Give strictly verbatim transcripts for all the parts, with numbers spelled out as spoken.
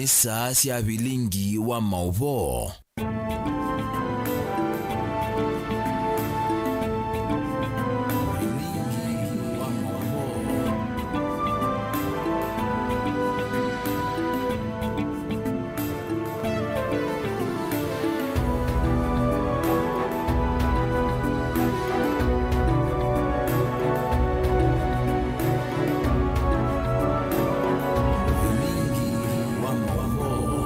Nĩ saa sya vilingi wa maũvoo. Vilingi wa maũvoo.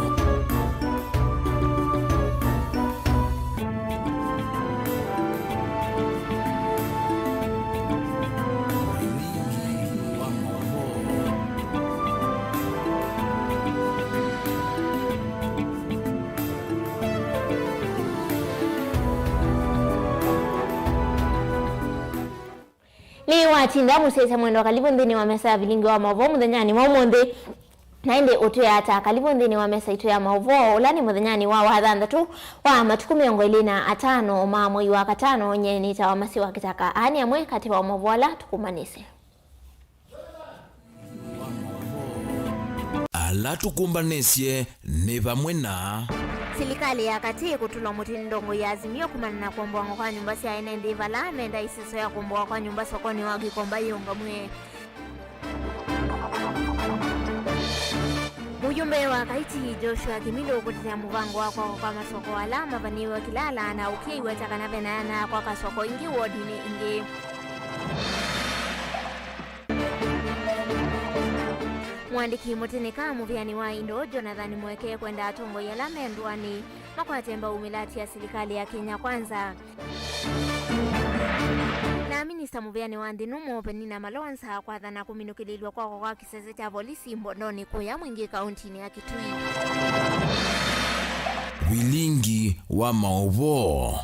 Nĩ watinda mũsyaĩĩsya mwendwa, kalivũ nthĩnĩ wa mesa ya vilingi wa maũvoo mũthenyanĩ wa ũmũnthĩ. Na ĩndĩ ũtwĩa ata, kalivũ nthĩnĩ wa mesa itũ ya maũvoo, ũla nĩ mũthenyanĩ wa wathanthatũ wa matukũ mĩongo ĩlĩ na atano ma mwei wa katano. Nyie nĩtawa Masi wa Kĩtaka. Aa nĩ amwe katĩ wa maũvoo ala tũkũmbanĩsye. Ala tũkũmbanĩsye nĩ vamwe na. Silikalĩ ya katĩ ĩkũtũlwa mũtĩ nĩ ndongoi ya Azimio kumana na kũomboangwa kwa nyũmba sya ene nthĩ vala menda ĩseso ya kũomboa kwa nyũmba sokonĩ wa Gikomba yĩũngamw'e. Mũyũmbe wa Kaiti Joshua Kimilu kũtetea mũvango wa kwakwa kwa masoko ala mavanĩĩwe Kilala na ũkĩweta kana vena yana kwaka soko ingĩ wodinĩ ingĩ. Mũandĩki mũtĩnĩka mũvĩanĩ wa indo Jonathan Mweke kwenda atongoi ala me ndũanĩ makwate mbau mĩlati ya silikalĩ ya Kenya Kwanza. Na minista mũvĩanĩ wa nthĩ nũmo Penina Malonza kwathana kũminũkĩlĩlw'a kwakwa kwa kĩsese kya volisi Mbondonĩ kũya Mwingĩ kauntinĩ ya Kitui. Vilingi wa maũvoo.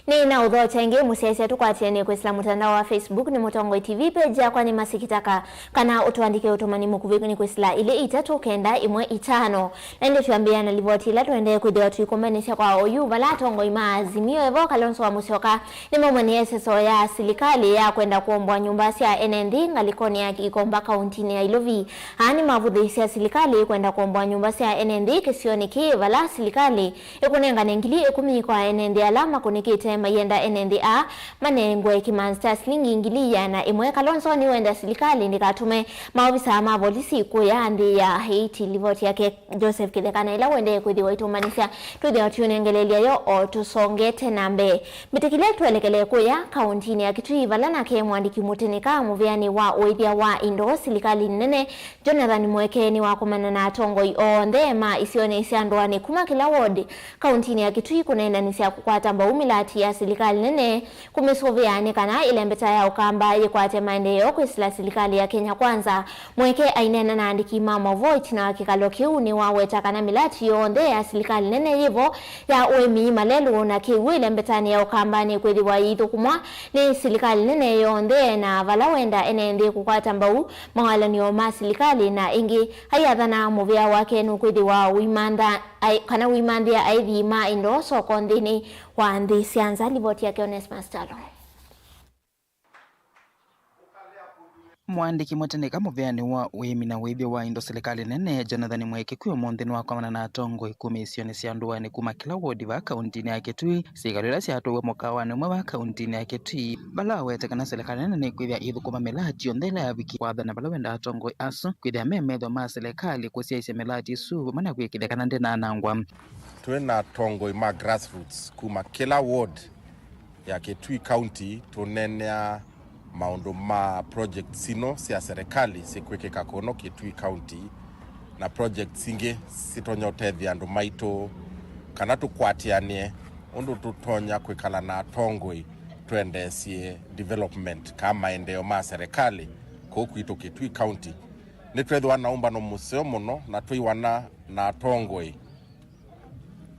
Nĩ na ũthokya ĩngĩ mũsyaĩĩsya tũkwatĩanĩe kwĩsĩla mũtandao wa Facebook nĩ Mũtongoi T V page yakwa nĩ Masi Kĩtaka, kana ũtũandĩke ũtũmani mũkuvĩ nĩ kwĩsĩla ilĩ itatũ kenda ĩmwe itano. Na ĩndĩ twambĩĩa na livoti ĩla tũendee kwĩthĩwa tũikũmbanĩsya kwa oyu, vala atongoi ma Azimio evo Kalonzo wa Musyoka nĩmaumanie ĩseso ya silikalĩ ya kwenda kũomboa nyũmba sya ene nthĩ ngalĩkonĩ ya Gikomba kauntinĩ ya Ilovi. Aa nĩmavũthĩĩsya silikalĩ kwenda kũomboa nyũmba sya ene nthĩ kĩsionĩ kĩĩ, vala silikalĩ ĩkũnengane ngili ĩkũmi kwa ene nthĩ ala makũnĩkĩte maienda ene nthĩ aa manengwe kĩmanzi kya silingi ngili ĩana ĩmwe. Kalonzo nĩwenda silikalĩ ndĩkatũme maovisaa ma volisi kũya nthĩ ya Haiti. Livoti yake Joseph Kĩtheka, na ĩla ũendee kwĩthĩwa itũmbanĩsya, twĩthĩwa tũinengeleelya yo o tũsongete na mbee. Mbĩtĩkĩle twelekele kũya kauntinĩ ya Kitui, vala nake mũandĩki mũtĩnĩka mũvĩanĩ wa ũĩthya wa indo silikalĩ nene Jonathan Mweke nĩwakomana na atongoi onthe ma isionĩ sya ndũanĩ kuma kĩla ward kauntinĩ ya Kitui kũneenanĩsya kũkwata mbau mĩlati ya silikalĩ nene kũmĩsũvĩa nĩ kana ĩlembeta ya Ũkamba yĩkwate maendeeo kwĩsĩla silikalĩ ya Kenya Kwanza. Mweke aineena na andĩki ma maũvoo ĩtina wa kĩkalo kĩu nĩwaweta kana mĩlati yonthe ya silikalĩ nene yĩvo ya ũĩmi, malelũ na kĩw'ũ ĩlembetanĩ ya Ũkamba nĩkwĩthĩwa yĩithũkũmwa nĩ silikalĩ nene yonthe, na vala wenda ene nthĩ kũkwata mbau mawalany'o ma silikalĩ na ĩngĩ. Aiathana mũvĩa wake nũkwĩthĩwa ũimantha, ai-, kana ũimanthĩa aithi ma indo soko nthĩnĩ wa nthĩ sya nza. Livoti yake Onesmus Talo. Mũandĩki mũtĩnĩka mũvĩanĩ wa ũĩmi na ũĩthyo wa indo silikalĩ nene, Jonathan Mweke, kwĩ ũmũnthĩ nĩwakomana na atongoi kuma isionĩ sya ndũanĩ kuma kĩla wodi vaa kauntinĩ ya Kitui, syĩkalo ila syatũiwe mũkawanĩ ũmwe vaa kauntinĩ ya Kitui, vala awete kana silikalĩ nene nĩkwĩthĩa ĩithũkũma mĩlati yonthe ĩla yavikie kwathana vala wenda atongoi asu kwĩthĩa me metho ma silikalĩ kũsyaĩĩsya mĩlati ĩsu vamwe na kwĩkĩthya kana ndĩnanangwa. Twĩ na atongoi ma grassroots kuma kĩla ward ya Kitui County tũneenea maũndũ ma projects ino sya serikali syĩkwĩkĩka kũno Kitui County, na projects ingĩ sitonya ũtethya andũ maitũ, kana tũkwatĩanĩe ũndũ tũtonya kwĩkala na atongoi twendeesye development kana maendeeo ma serikali kũu kwitũ Kitui County. Nĩtwethĩwa na ũmbano mũseo mũno na twĩiwana na atongoi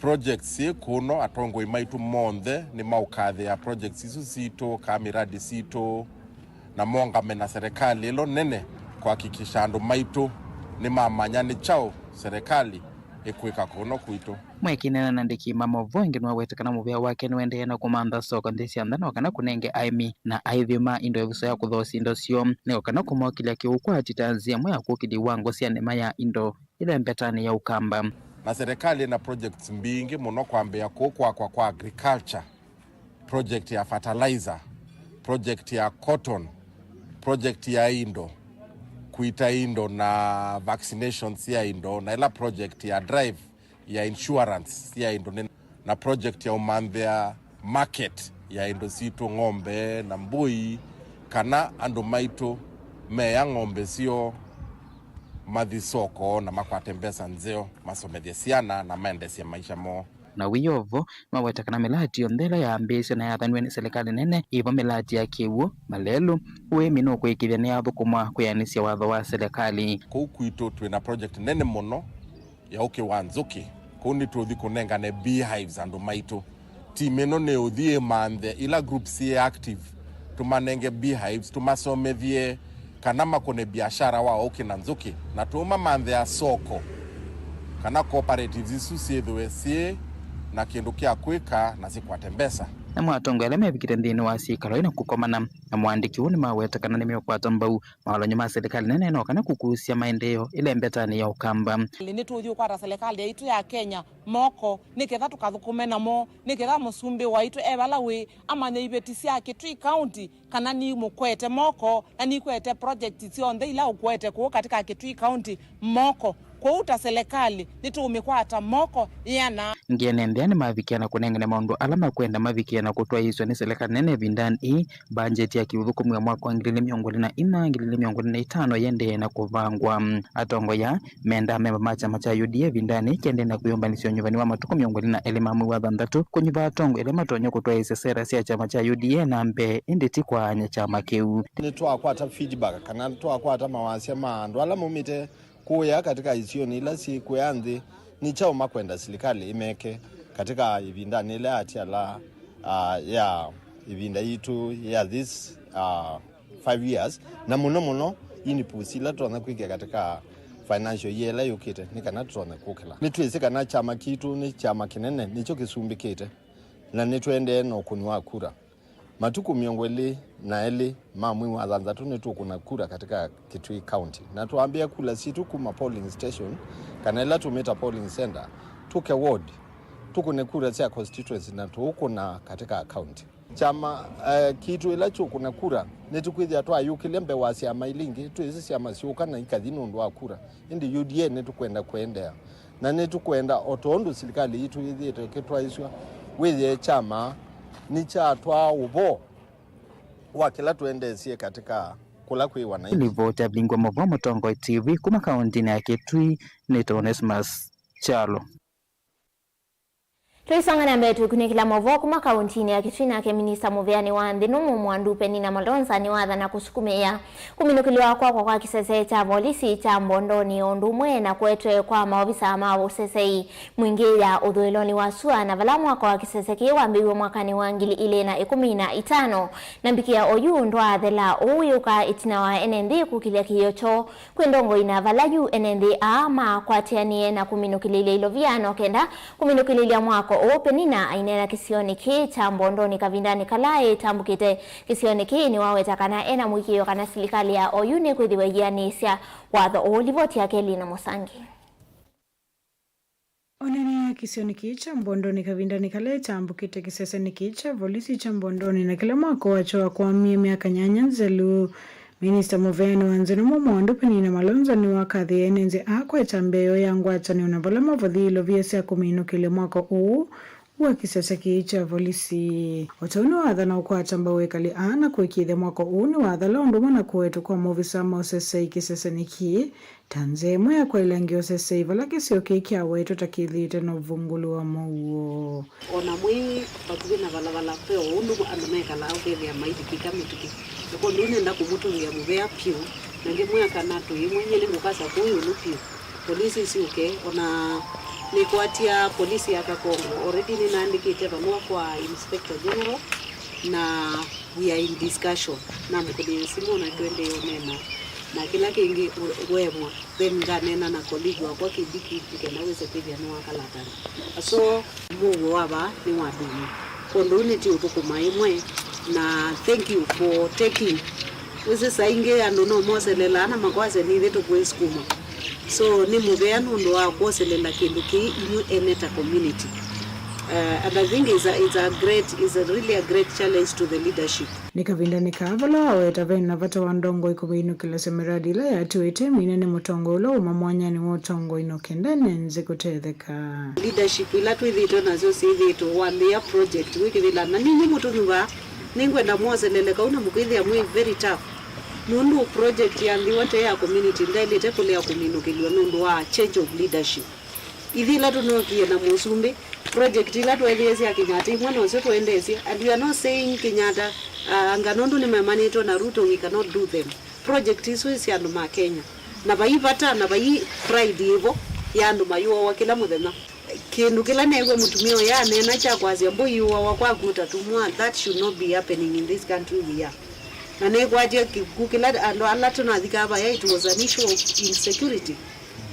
Projects syĩ kũno, atongoi maitũ monthe nĩmaũkathĩa projects isu sitũ, kaa miradi sitũ, na mongame na serikali ĩlo nene kũhakikisha andũ maitũ nĩmamanya nĩ kyaũ serikali ĩkwĩka kũno kwitũ. Mwekinena na andĩki ma maũvoo ĩngĩ nĩwawete kana mũvea wake nĩũendee na kũmantha soko nthĩ sya nza, no kana kũnenge aĩmi na aĩthi ma indo ĩvuso ya kũthoosi indo syoo, nĩ o kana kũmokĩlya kĩw'ũ kwa ati ta nzĩa ĩmwe ya kũkĩlya iwango sya nĩma ya indo ĩla mbetanĩ ya Ũkamba. Na serikali ĩna projects mbingĩ mũno, kwambĩĩa kũu kwakwa kwa agriculture, project ya fertilizer, project ya cotton, project ya indo, kuita indo na vaccinations ya indo, na ĩla project ya drive ya insurance ya indo nene, na project ya ũmanthĩa market ya indo sitũ, ng'ombe na mbũi, kana andũ maitũ meya ng'ombe syoo mathi soko na makwate mbesa nzeo, masomethye syana na maendesye maisha moo. Na wĩ o vo, nĩwaweta kana mĩlati yonthe ĩla yambĩĩsye na yathanw'e nĩ silikalĩ nene, ĩvo mĩlati ya kĩw'ũ, malelũ, ũĩmi nũkwĩkĩĩthya nĩyathũkũmwa kwĩanĩsya watho wa silikalĩ. Kũu kwitũ twĩ na project nene mũno ya ũkĩ wa nzũkĩ. Kũu nĩtũũthi kũnengane beehives andũ maitũ. Team ĩno nĩũthi ĩmanthe ila groups syĩ active, tũmanenge beehives, tũmasomethye kana makũne biashara wa ũkĩ na nzũkĩ, na tũũmamanthĩa soko kana cooperatives isu syĩthĩwe syĩ na kĩndũ kya kwĩka na sikwate mbesa. Namo atongoi ala mevikĩte nthĩnĩ wa syĩkalo ina kũkomana na mũandĩki ũũ nĩmaweta kana nĩmeũkwata mbau mawalany'o ma silikalĩ nene no kana kũkusya maendeeo ĩla mbetanĩ ya Ũkamba. Nĩtũũthi ũkwata silikalĩ yaitũ ya Kenya moko, nĩ ketha tũkathũkũme namo, nĩ ketha mũsumbĩ waitũ e vala wĩ, amanye iveti sya Kitui County, kana nimũkwete moko, na nikwete project syonthe ila ũkwete kũu katika Kitui County moko. Kwoou ta silikalĩ, nĩtũũmĩkwata moko ĩana. Ngĩene nthĩa nĩmavikĩa na kũnengane maũndũ ala makwenda mavikĩe na kũtwaĩĩsw'a nĩ silikalĩ nene ĩvindanĩ ĩĩ. Mbanjeti ya kĩũthũkũmi wa mwaka wa ngili ilĩ mĩongo ĩlĩ na inya, ngili ilĩ mĩongo ĩlĩ na itano yĩendee na kũvangwa. Atongoi aa mendaa memba ma kyama kya U D A ĩvindanĩ ĩĩ kĩendee na kwĩyũmbanĩsya ũnyuvani wa matukũ mĩongo ĩlĩ na elĩ ma mwei wa thanthatũ, kũnyuva atongoi ala matonya kũtwaĩĩsya sera sya kyama kya U D A na mbee, ĩndĩ ti kwaany'a kyama kĩu. Nĩtwakwata feedback kana twakwata mawasya ma andũ ala maumĩte kũya katika isionĩ ila syĩ kũya nthĩ, nĩ kyaũ makwenda silikalĩ ĩmeke katika ĩvindanĩ ĩla yatiala, ah, ya ĩvinda yitũ ya this, ah, five years, na mũno mũno inputs ila tũtonya kwĩkĩa katika financial year ĩla yũkĩte, nĩ kana tũtonye kũkĩla. Nĩtwĩsĩ kana kyama kitũ nĩ kyama kĩnene, nĩkyo kĩsumbĩkĩte, na nĩtũendee na ũkũni wa kura. Matukũ mĩongo ĩlĩ na elĩ ma mwei wa thanthatũ nĩtũkũna kura katika Kitui County, na twambĩa kula sitũ kuma polling station, kana ĩla tũmĩta polling center, tũke ward, tũkũne kura sya constituency na tũũkũna katika county. Kyama, eh, kitũ ĩla kyũkũna kura, nĩtũkwĩthĩa twayũkĩlya mbee wa syama ila ingĩ, twĩsĩ syama syũka na ikathi nũndũ wa kura, ĩndĩ U D A nĩtũkwenda kũendeea. Na nĩtũkwenda, o tondũ silikalĩ yitũ yĩthĩĩtwe ĩkĩtwaĩsw'a, wĩthĩe kyama nĩkyatwaa ũvoo wa kĩla tũendeesye katika kũla kwĩ wananchi. Livoti ya Vingwa Mavua Mũtongoi T V kuma kaũntĩnĩ ya Kitui, nĩtawa Onesmus Kyalo. Tũisonga na mbee, tũikunĩkĩla maũvoo kuma kaũntĩnĩ ya Kitui, nake minista mũvĩanĩ wa nthĩ nũmũ Mwandu Penina Malonza nĩwathana kũsukumĩĩa kũminũkĩlw'a kwakwa kwa kĩsese kya volisi kya Mbondoni, o ũndũ ũmwe na kũetwe kwa maovisa ma ũsesei mwingĩ ya ũthũĩlonĩ wa sua, na vala mwako wa kĩsese kĩĩ wambĩĩw'e mwakanĩ wa ngili ilĩ na ĩkũmi na itano, na mbikĩa oyu ndwaathela. Ũu wĩũka ĩtina wa ene nthĩ kũkĩlya kĩĩo kyoo kwĩ ndongoi na vala yu ene nthĩ aa makwatĩanĩe na kũminũkĩlĩlya ilovia no kenda kũminũkĩlĩlya mwako ũũ. Penina aineena kĩsionĩ kĩĩ kya Mbondoni kavindanĩ kala ĩtambũkĩte kĩsionĩ kĩĩ, nĩwaweta kana ena mũĩkĩĩo kana silikalĩ ya oyu nĩkwĩthĩwa ĩianĩĩsya watho ũũ. Livoti ya Kelly na Mũsangi. Onania kĩsionĩ kĩĩ kya Mbondoni kavindanĩ kala ĩtambũkĩte kĩsesenĩ kĩĩ kya volisi kya Mbondoni, na kĩla mwako wakyo wakwamie myaka nyanya nzelu. Minista mũveani wa nthĩ nũmũ Mwandu Penina Malonza nĩwakathĩe ene nthĩ aa kweta mbee ya ngwatanĩo na vala mavothie ilovia sya kũminũkĩlya mwako ũũ wa kĩsese kĩĩ kya volisi. O ta ũu nĩwathana ũkwata mbau ekali aa na kũĩkĩĩthya mwako ũũ nĩwathela, ũndũ ũmwe na kũetwa kwa maovisa ma ũsesei kĩsesenĩ kĩĩ ta nzĩa ĩmwe ya kwaĩlangya ũsesei vala kĩsio kĩĩ kyawetwe ta kĩthĩĩte na ũvungũlu wa mũuo. O na mwĩ vakuvĩ na valavala, ve o ũndũ andũ mekalaa ũkethĩa mailikĩka mĩtũkĩ. Na kwoou ndinenda kũmũtũngĩa mũvea vyũ, na ngĩmwĩa kana tũimwe nyie nĩngũkasa kũu ĩũlũ vyũ, polisi isyũke, o na Nĩkwatya polisi ya Kakongo, already nĩnaandĩkĩte valũa kwa Inspector General, na we are in discussion. Namũkũnĩe simũ na tũendee ũneena, na kĩla kĩngĩ wemwa, then nganeena na colleague wakwa Kĩndiki nĩ kenda wĩse kwĩthĩa nĩwakalatana. So, mũuo wa vaa nĩ wa ndũni. Kwondũ ũu nĩti ũthũkũma ĩmwe, na thank you for taking. Wĩsĩ saa ingĩ andũ no moselelaa na makwasya nithe tũkwĩsukuma. So, nĩ mũvea nũndũ wa kwoselela kĩndũ kĩĩ inyw'ĩ ene ta community. Uh, and I think it's a, it's a great, it's a really a great challenge to the leadership. Nĩ kavindanĩ kaa vala waweta ve na vata wa ndongoi kũmĩinũkĩlasya mĩradi ĩla yatiwe ĩtemine nĩ mũtongoi ũla uma mwanyanĩ wa ũtongoi no kenda ĩnenze kũtetheka. Leadership ila twĩthĩĩtwe nasyo syĩthĩĩtwe wambĩĩa project wĩkĩvĩla na ninyi mũtũnyuvaa, nĩngwenda mwoselele kau na mũkwĩthĩa mwĩ very tough, nũndũ project ya Ndhiwa te ya community ndaĩlĩte kũlea kũminũkĩlw'a nũndũ wa change of leadership. Ithyĩ ĩla tũnookie na mũsumbĩ, project ila tweethĩie sya Kenyatta imwe nosyo tũendeesye, and we are not saying Kenyatta, uh, anga nũndũ nĩmemanĩtwe na Ruto we cannot do them. Project isu i sya andũ ma Kenya, na vai vata na vai pride ĩvo ya andũ mayũawa kĩla mũthenya. Kĩndũ kĩla neew'a mũtumĩa ũyũ aneena kya kwasya mbũi yũawa kwa kuta tumwa, that should not be happening in this country we are. Na nĩkwatya kĩkw'ũ kĩla andũ ala tũnathikaa vaya, it was an issue of insecurity.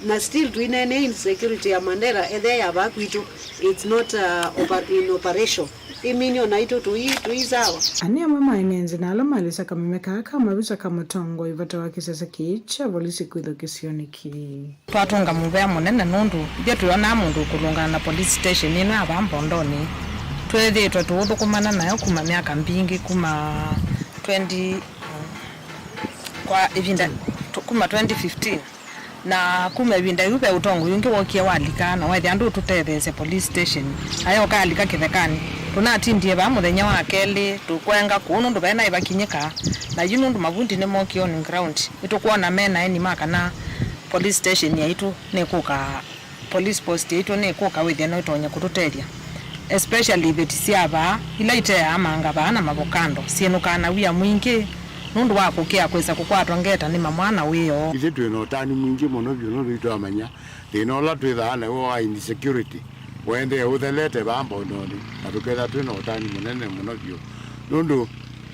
Na still twineenea insecurity ya Mandera, ethĩa ya vaa kwitũ, it's not, uh, oper-, in operation. Imini o naitũ tũi, tũi sawa. Ani amwe ma enenzi na ala malĩsa kameme kaa ka mavisa ka mũtongoi vata wa kĩsese kĩĩ kya volisi kwĩthwa kĩsionĩ kĩĩ. Twatũnga mũvea mũnene nũndũ ithyĩ tũyonaa mũndũ ũkũlũngana na police station ĩno ya vaa Mbondonĩ. Twĩthĩĩtwe tũũthũkũmana nayo kuma myaka mbingĩ, kuma twenty, kwa ĩvinda, tu-, kuma twenty fifteen. Na kuma ĩvinda yĩu ve ũtongoi ũngĩ wokie walika, na wethĩa ndũtũtetheesya police station. Ayoka alika kĩthekanĩ. Tũnatindie vaa mũthenya wa kelĩ, tũkwenga kũu nũndũ vaĩ naĩ vakinyĩka. Na yu nũndũ mavundi nĩmokie on ground, nĩtũkwona me na eni ma kana police station yaitũ nĩkũka, police post yaitũ nĩkũka wĩthĩa no ĩtonye kũtũtethya, especially iveti sya vaa, ila iteaa manga vaa na mavokando, syĩnũkaa na wia mwingĩ nũndũ wa kũkĩa kwĩsa kũkwatwa ngeta nĩ mamwana wĩoo. Ithyĩ twĩ na ũtanu mwingĩ mũno vyũ nũndũ nĩtwamanya thĩna ũla twĩthaa naw'o wa insecurity ũendee ũthelete vaa Mbondonĩ, na tũkethĩa twĩ na ũtanu mũnene mũno vyũ nũndũ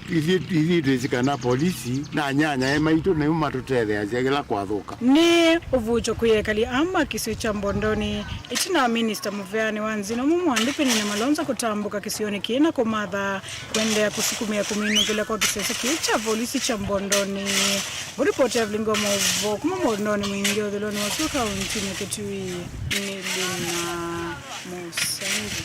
ithyĩ, ithyĩ twĩsĩ kana polisi na anyanyae maitũ nĩo matũtetheeasya kĩla kwathũka. Nĩ ũvuũkyo kwĩ ekali aa ma kĩsio kya Mbondonĩ, ĩtina wa Minista mũveanĩ wa nzĩ na ũmwe Mwandĩpeni na Malonza kũtambũka kĩsionĩ kĩĩ na kũmatha kũendeea kũsukumĩa kũminũkĩla kwa kĩsese kĩĩ kya volisi kya Mbondonĩ. Ngũripoti ya vilingi wa maũvoo kuma Mbondonĩ mwingĩ ũthũĩlonĩ wa sua kauntinĩ ya Kitui nĩ Lina Mũsangi.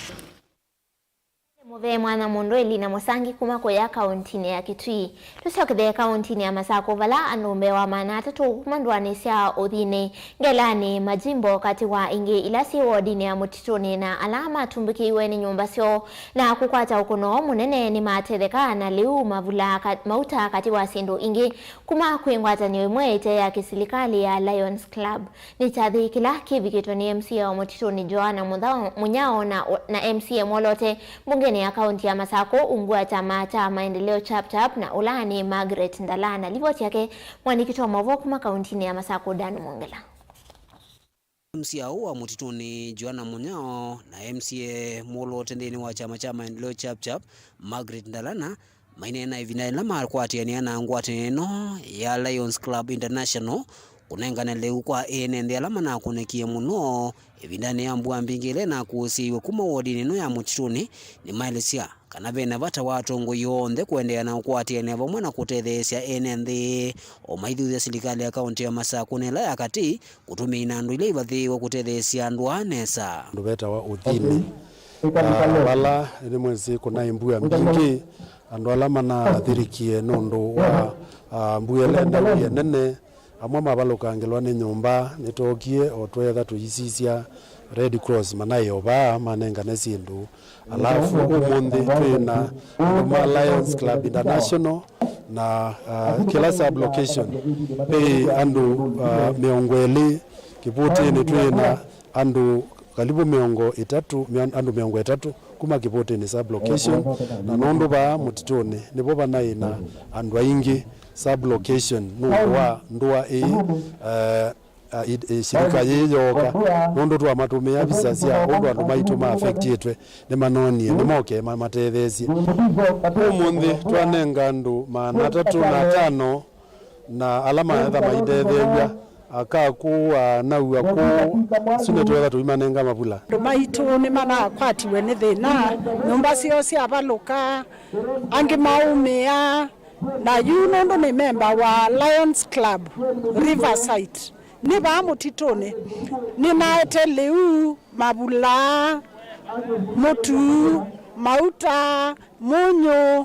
Mũvee mwana mũndũ Elina Mũsangi kuma kũya kauntinĩ ya Kitui. Tũsyokethee kauntinĩ ya Masakũ, vala andũ mbee wa maana atatũ kuma ndũanĩ sya ũthinĩ Ngelanĩ, Majimbo, katĩ wa ingĩ ila syĩ wodinĩ ya Mũtitũnĩ, na ala matumbĩkĩiwe nĩ nyũmba syoo na kũkwata ũkũno mũnene nĩmatetheka, na lĩu mavulaa ka-, mauta katĩ wa syĩndũ ingĩ kuma kwĩ ngwatanĩo ĩmwe ĩte ya kĩsilikalĩ ya Lions Club. Nĩ kyathĩ kĩla kĩvikĩtwe nĩ M C A wa Mũtitũnĩ Joanna Mũthao-, Mũnyao na, na M C A mwolote mbungenĩ ya kaunti ya Masakũ ungu wa kyama kya Maendeleo Chap Chap na ũla nĩ Margaret Ndalana. Livoti yake mwandĩki wa maũvoo kuma kauntinĩ ya Masakũ Dan Mwongela. M C A ũũ wa Mũtitũnĩ Joanna Mũnyao na M C A mwolote nthĩnĩ wa kyama kya Maendeleo Chap Chap Margaret Ndalana maineena ĩvinda yĩla makwatĩanĩa na ngwatanĩo ĩno ya Lions Club International kũnengane lĩu kwa ene nthĩ ala manakũnĩkie mũno ĩvindanĩ ya mbua mbingĩ ĩla ĩnakuũsĩiwe kuma wodinĩ ĩno ya Mũtitũnĩ. Nĩmaelesya kana vena vata wa atongoi onthe kũendeea na ũkwatĩanĩa vamwe na kũtetheesya ene nthĩ o maithuthya silikalĩ ya kaunti ya Masakũ na ĩla ya katĩ kũtũmĩa inandũ ila ivathĩĩwe kũtetheesya andũ aa nesa. Andũ vetawa ũthinĩ, ah, vala nĩmwĩsĩ kũnaĩ mbua mbingĩ, andũ ala manaathĩrĩkie nũndũ wa, ah, mbua ĩla ĩnawie nene, amwe mavalũkangĩlwa nĩ nyũmba. Nĩtwookie o tweetha tũisisya Red Cross manaĩ o vaa manengane syĩndũ. Alafu ũmũnthĩ twĩ na andũ ma Lions Club International na, ah, kĩla sub location ve andũ, ah, mĩongo ĩlĩ. Kĩvũtĩnĩ twĩ na andũ kalivu mĩongo ĩtatũ, mĩon-, andũ mĩongo ĩtatũ kuma Kĩvũtĩnĩ sub location, na nũndũ vaa Mũtitũnĩ nĩvo vanaĩ na andũ aingĩ sub location nũndũ wa ndũa ĩĩ, eh, A, i, i, shirika yĩĩ yooka, nũndũ twamatũmĩa visa sya ũndũ andũ maitũ ma affectĩtwe nĩmanonie, nĩmoke mamatetheesye. Ũmũnthĩ twanenga andũ maana atatũ na atano, na ala maetha maitetheew'a, aka kũũ, anau akũũ, asu nĩtwetha tũimanenga mavula. Andũ maitũ nĩmanakwatiwe nĩ thĩna, nyũmba syoo syavalũka, angĩ maumĩa, na yu nũndũ nĩ memba wa Lions Club Riverside, nĩ vaa mũtitũnĩ, nĩnaete lĩu, mavulaa, mũtu, mauta, mũnyũ,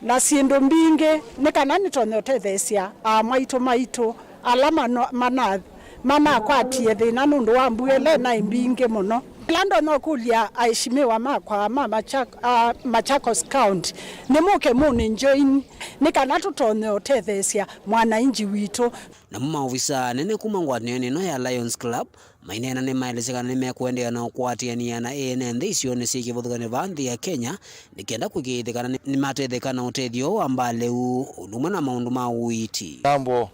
na syĩndũ mbingĩ, nĩ kana nĩtonye ũtetheesya aamwaitũ maitũ ala mano-, mana-, manakwatie thĩna nũndũ wa mbua ĩla naĩ mbingĩ mũno. Ĩla ndonya ũkũlya aeshimiwa makwa ma Machak-, a, Machakos County, nĩmũke mũnĩ join nĩ kana tũtonye ũtetheesya mwanainji witũ. Namo maovisa anene kuma ngwatanĩonĩ ĩno ya Lions Club maineena nĩmaelesya kana nĩmekũendeea na ũkwatĩanĩa na ene nthĩ isionĩ syĩ kĩvathũkany'o vaa nthĩ ya Kenya, nĩ kenda kũĩkĩĩthya kana nĩ, nĩmatetheka na ũtethyo wa mbalĩu ũndũ ũmwe na maũndũ ma ũiiti. Jambo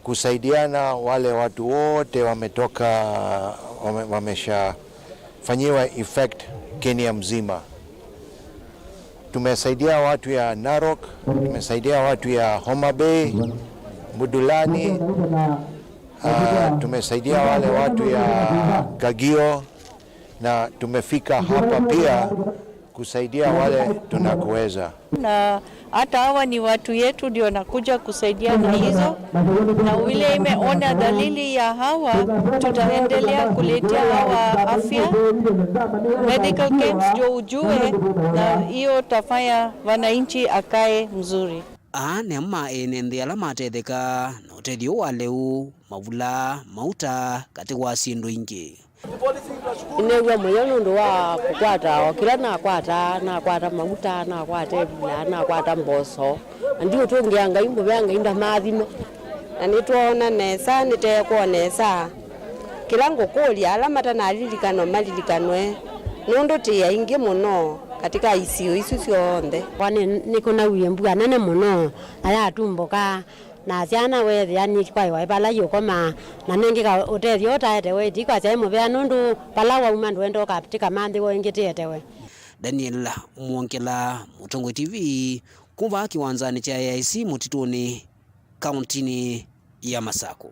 kusaidiana wale watu wote wametoka, wame-, wameshafanyiwa effect Kenya mzima. Tumesaidia watu ya Narok, tumesaidia watu ya Homa Bay, Budulani, ah, tumesaidia wale watu ya Kagio, na tumefika hapa pia kusaidia wale tunakuweza. Na hata hawa ni watu yetu, ndio nakuja kusaidia na hizo, na vile imeona dalili ya hawa, tutaendelea kuletea hawa afya, medical camps, ndio ujue, na hiyo tafanya wananchi akae mzuri. Aa nĩ amwe ma ene nthĩ ala matetheka na ũtethyo wa lĩu, mavula, mauta, katĩ wa syĩndũ ingĩ. Nĩnew'a mũyo nũndũ wa kũkwata o kĩla nakwata, nakwata mauta, nakwata ĩvula, nakwata mboso. Na ndiũtũngĩa Ngai, ngũvea Ngai ndamaathime. Na nĩtwoona nesa, nĩtekwona nesa. Kĩla ngũkũlya, ala matanalilikanwa malilikanwe, nũndũ tĩ aingĩ mũno katika isio isu syonthe. Kwa nĩ, nĩkũnawie mbua nene mũno, na yatumbũka, na syana weethĩa nĩkwaĩwa vala iũkoma, na nengĩka ũtethyo ũtaetewe, itikwasya ĩ mũvea, nũndũ vala wauma ndũenda ũkatĩka manthĩwa ĩngĩ tĩetewe. Daniel Mwongela, Mũtongoi T V, kuma kĩwanzanĩ kya A I C Mũtitũnĩ, kaũntinĩ ya Masakũ.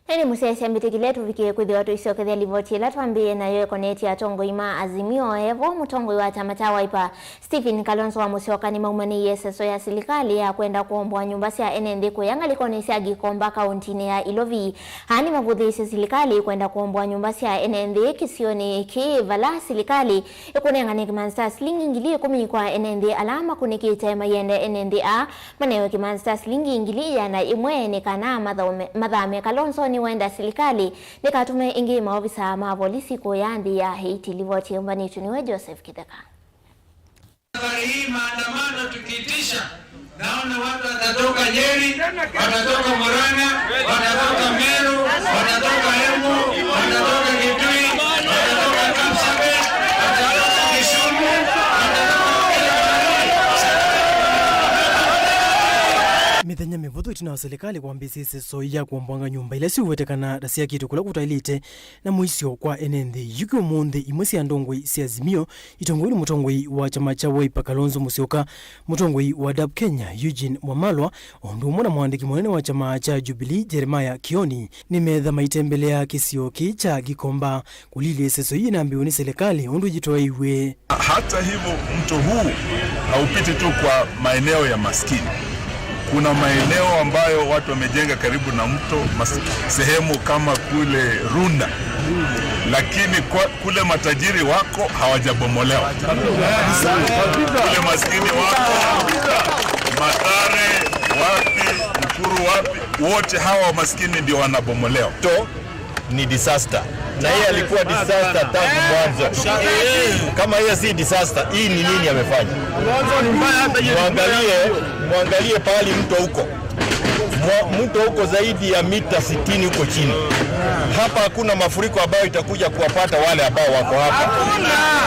Na nĩ mũsyaĩĩsya mbĩtĩkĩle tũvikĩe kwĩthĩwa tũisyokethya livoti ĩla twambĩĩe nayo ĩkonetye atongoi ma Azimio. Evo mũtongoi wa kyama kya Wiper, Stephen Kalonzo wa Musyoka, nĩmaumanĩie ĩseso ya silikalĩ ya kwenda kũomboa nyũmba sya ene nthĩ kũya ngalĩkonĩ sya Gikomba, kaũntinĩ ya Ilovi. Aa nĩmavũthĩĩsye silikalĩ kwenda kũomboa nyũmba sya ene nthĩ kĩsionĩ kĩĩ, vala silikalĩ ĩkũnengane kĩmanzi kya silingi ngili ĩkũmi kwa ene nthĩ ala makũnĩkĩte mayenda ene nthĩ aa manewe kĩmanzi kya silingi ngili ĩana ĩmwe nĩ kana mathome-, mathame. Kalonzo nĩwenda silikalĩ ndĩkatume ĩngĩ maovisa ma volisi kũya nthĩ ya Haiti. Livoti yũmbanĩtw'e nĩwe Joseph Kĩtheka. Safari hii maandamano tukiitisha, naona watu watatoka Nyeri, watatoka Murang'a, watatoka Meru, watatoka Embu, watatoka Kitui, watatoka Kapsabet, watatoka Kisumu, watatoka kila mahali. Mĩthenya mĩvũthũ ĩtina wa silikalĩ kwambĩĩsya ĩseso ya kũomboanga nyũmba ila syĩweteka na ta syakĩtwe kũla kũtaĩlĩte na mũisyo kwa ene nthĩ, yu kĩ ũmũnthĩ imwe sya ndongoi sya Azimio, itongoew'e nĩ mũtongoi wa kyama kya Wiper Kalonzo Musyoka, mũtongoi wa dap Kenya Eugene Wamalwa, o ũndũ ũmwe na mũandĩki mũnene wa kyama kya Jubilee Jeremiah Kioni, nĩmetha maitembelea kĩsio kĩĩ kya Gikomba kũlilya ĩseso yĩĩ ĩnambĩĩwe nĩ silikalĩ ũndũ yĩtwaĩiw'e. Hata hivyo, mto huu haupiti tu kwa maeneo ya maskini. Kuna maeneo ambayo watu wamejenga karibu na mto, mas-, sehemu kama kule Runda. Lakini kwa, kule matajiri wako hawajabomolewa. Kule maskini wako, Mathare, wapi, Nakuru, wapi, wote hawa maskini ndio wanabomolewa. To ni disaster. Na yeye alikuwa disaster tangu mwanzo. Kama yeye si disaster, hii ni nini amefanya? Mwangalie, mwangalie pahali mto uko. Mwa-, mto uko zaidi ya mita sitini huko chini. Hapa hakuna mafuriko ambayo itakuja kuwapata wale ambao wako hapa.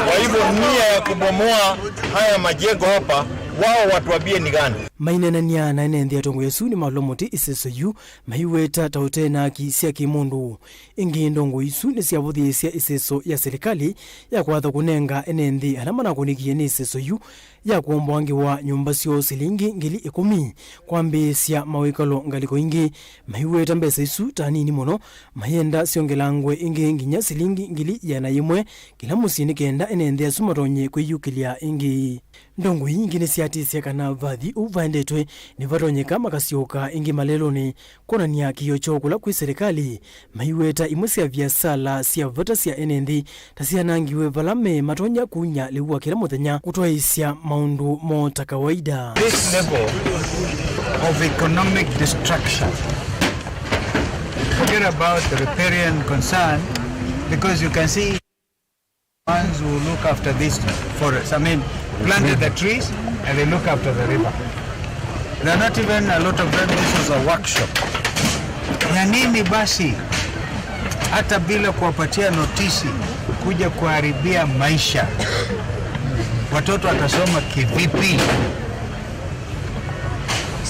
Kwa hivyo, nia ya kubomoa haya majengo hapa, Wao watuambie ni gani? Maineenany'a na ene nthĩ, atongoi asu nĩmalũa mũtĩ ĩseso yu, maiweta ta ũte na haki sya kĩ-mũndũ. Ĩngĩ, ndongoi isu nĩsyavũthĩĩsya ĩseso ya silikalĩ ya kwatha kũnenga ene nthĩ ala manakũnĩkie nĩ ĩseso yu ya kũomboa ngewa nyũmba syoo silingi ngili ĩkũmi kwambĩĩsya mawĩkalo ngalĩko ingĩ, maiweta mbesa isu ta nini mũno, mayenda syongelangwe ĩngĩ nginya silingi ngili ĩana yĩmwe kĩla mũsyĩ, nĩ kenda ene nthĩ asu matonye kwĩyũkĩlya ĩngĩ. Ndongoi ingĩ nĩsyatĩsya kana vathi ũu vaendetwe nĩvatonyeka makasyoka ĩngĩ malelonĩ kwonany'a kĩĩo kyoo kũla kwĩ silikalĩ, maiweta imwe sya viasala sya vata sya ene nthĩ ta syanangiwe, vala me matonya kunya lĩu wa kĩla mũthenya kũtwaĩĩsya maũndũ moo ta kawaida. This level of economic destruction, forget about the riparian concern, because you can see ones who look after these forests, I mean, planted the trees and they look after the river. There are not even a lot of them. This was a workshop. Ya nini basi hata bila kuwapatia notisi kuja kuharibia maisha? Watoto watasoma kivipi?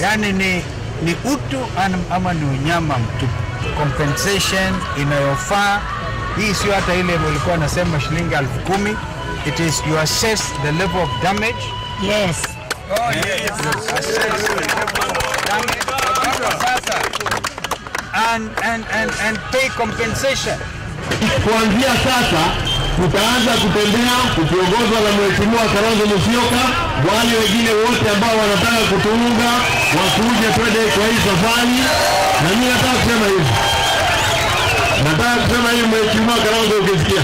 Yaani ni, ni utu an- ama ni unyama mtupu. Compensation inayofaa, hii sio hata ile ilikuwa nasema shilingi elfu kumi. It is, you assess the level of damage. Yes. Oh, yes. Assess the level of damage. Sasa, and, and, and, and pay compensation. Kuanzia sasa tutaanza kutembea tukiongozwa na Mheshimiwa Kalonzo Musyoka. Wale wengine wote ambao wanataka kutuunga wakuje twende kwa hii safari, na mimi nataka kusema hivi, nataka kusema hivi, Mheshimiwa Kalonzo, ukisikia,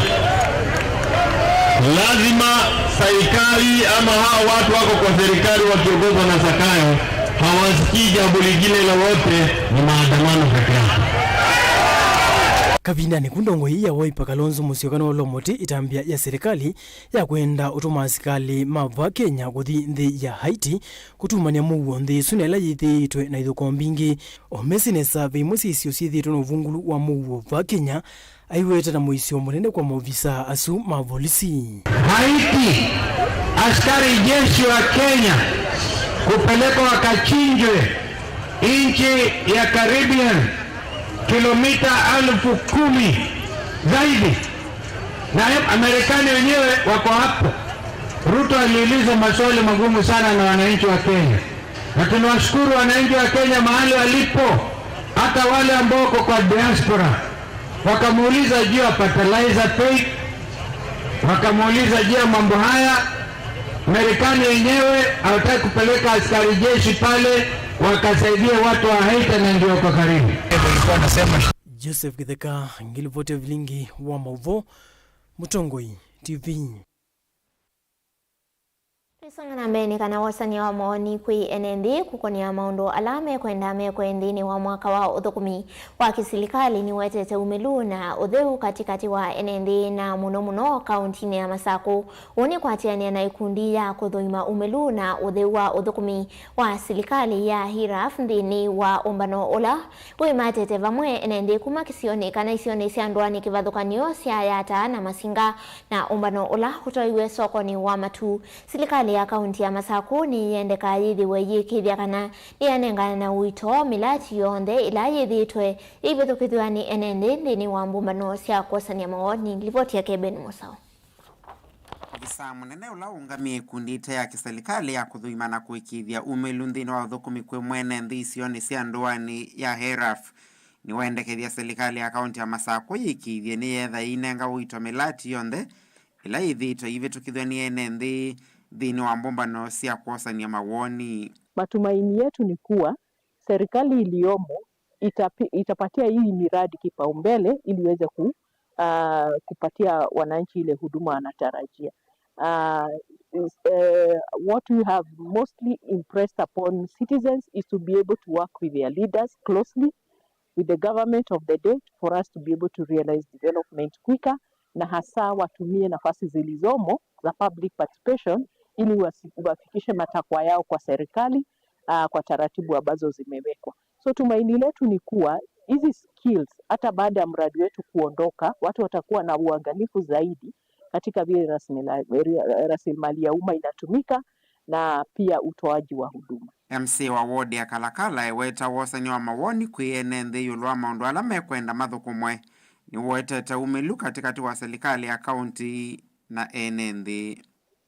lazima serikali ama hawa watu wako kwa serikali wakiongozwa na Zakayo hawasikii jambo lingine lolote, ni maandamano peke yake. Kavindanĩ ku, ndongoi ya Wiper Kalonzo Musyoka nĩwalũa mũtĩ ĩtambya ya silikalĩ ya kwenda ũtũma asikalĩ ma vaa Kenya kũthi nthĩ ya Haiti kũtumany'a mũuo nthĩ ĩsu na ĩla yĩthĩĩtwe na ithũkũmi mbingĩ. O mesĩ nesa ve imwe sya isio syĩthĩĩtwe na ũvungũlu wa mũuo vaa Kenya, aiweta na mũisyo mũnene kwa maovisaa asu ma volisi. Haiti, askari jeshi wa Kenya kupelekwa wakachinjwe nchi ya Caribbean, kilomita elfu kumi zaidi, na Marekani wenyewe wako hapo. Ruto aliuliza maswali magumu sana na wananchi wa Kenya, na tunawashukuru wananchi wa Kenya mahali walipo, hata wale ambao wako kwa diaspora. Wakamuuliza juu ya fertilizer pay, wakamuuliza juu ya mambo haya. Marekani yenyewe hawataki kupeleka askari jeshi pale wakasaidia watu wa Haiti na ndio wako karibu. Joseph Githeka, ngilipoti ya vilingi wa mauvoo, Mũtongoi T V. Twĩsonga na mbee, nĩ kana wosany'a wa mawoni kwĩ ene nthĩ kũkonea maũndũ ala mekwenda mekwe nthĩnĩ wa mwaka wa ũthũkũmi wa kĩsilikalĩ nĩwetete umĩlu na ũtheu katĩkatĩ wa ene nthĩ, na mũno mũno kaũntinĩ ya Masakũ. Ũũ nĩ kwatĩanĩa na ĩkundi ya kũthũima umĩlu na ũtheu wa ũthũkũmi wa silikalĩ ya HIRAF nthĩnĩ wa ũmbano ũla wĩmatete vamwe ene nthĩ kuma kĩsionĩ kana isionĩ sya ndũanĩ kĩvathũkany'o sya Yatta na Masinga, na ũmbano ũla ũtwaiwe sokonĩ wa Matuu. Silikalĩ ya kaunti ya Masakũ nĩyĩendeka yĩthĩwe ĩyĩkĩĩthya kana nĩyanengana na ũito mĩlati yonthe ĩla yĩthĩĩtwe yĩivĩthũkĩthw'a nĩ ene nthĩ nthĩnĩ wa mbũmbano sya kwosany'a mawoni. Livoti yake Ben Mũsaũ. Ovisaa mũnene ũla ũũngamĩe ĩkundi ĩte ya kĩsilikalĩ ya kũthũima na kũĩkĩĩthya umĩlu nthĩnĩ wa ũthũkũmi kwĩ mwene nthĩ isionĩ sya ndũanĩ ya HIRAF nĩwendekethya silikalĩ ya kaunti ya Masakũ yĩkĩĩthye nĩyetha ĩinenga ũito mĩlati yonthe ĩla yĩthĩĩtwe ĩivĩtũkĩthw'a nĩ ene nthĩ nthĩnĩ wa mbũmbano sya kwosany'a mawoni. Matumaini yetu ni kuwa serikali iliyomo itapi, itapatia hii miradi kipaumbele ili iweze ku, uh, kupatia wananchi ile huduma wanatarajia. Uh, is, uh, what we have mostly impressed upon citizens is to be able to work with their leaders closely, with the government of the day for us to be able to realize development quicker, na hasa watumie nafasi zilizomo za public participation ili wasi, wafikishe matakwa yao kwa serikali, uh, kwa taratibu ambazo zimewekwa. So tumaini letu ni kuwa hizi skills, hata baada ya mradi wetu kuondoka, watu watakuwa na uangalifu zaidi katika vile rasilimali ya umma inatumika, na pia utoaji wa huduma. M C A wa ward ya Kalakala eweta wosany'a wa mawoni kwĩ ene nthĩ ĩũlũ wa maũndũ ala mekwenda mathũkũmwe nĩwetete umĩlu katĩkatĩ wa silikalĩ ya kaunti na ene nthĩ.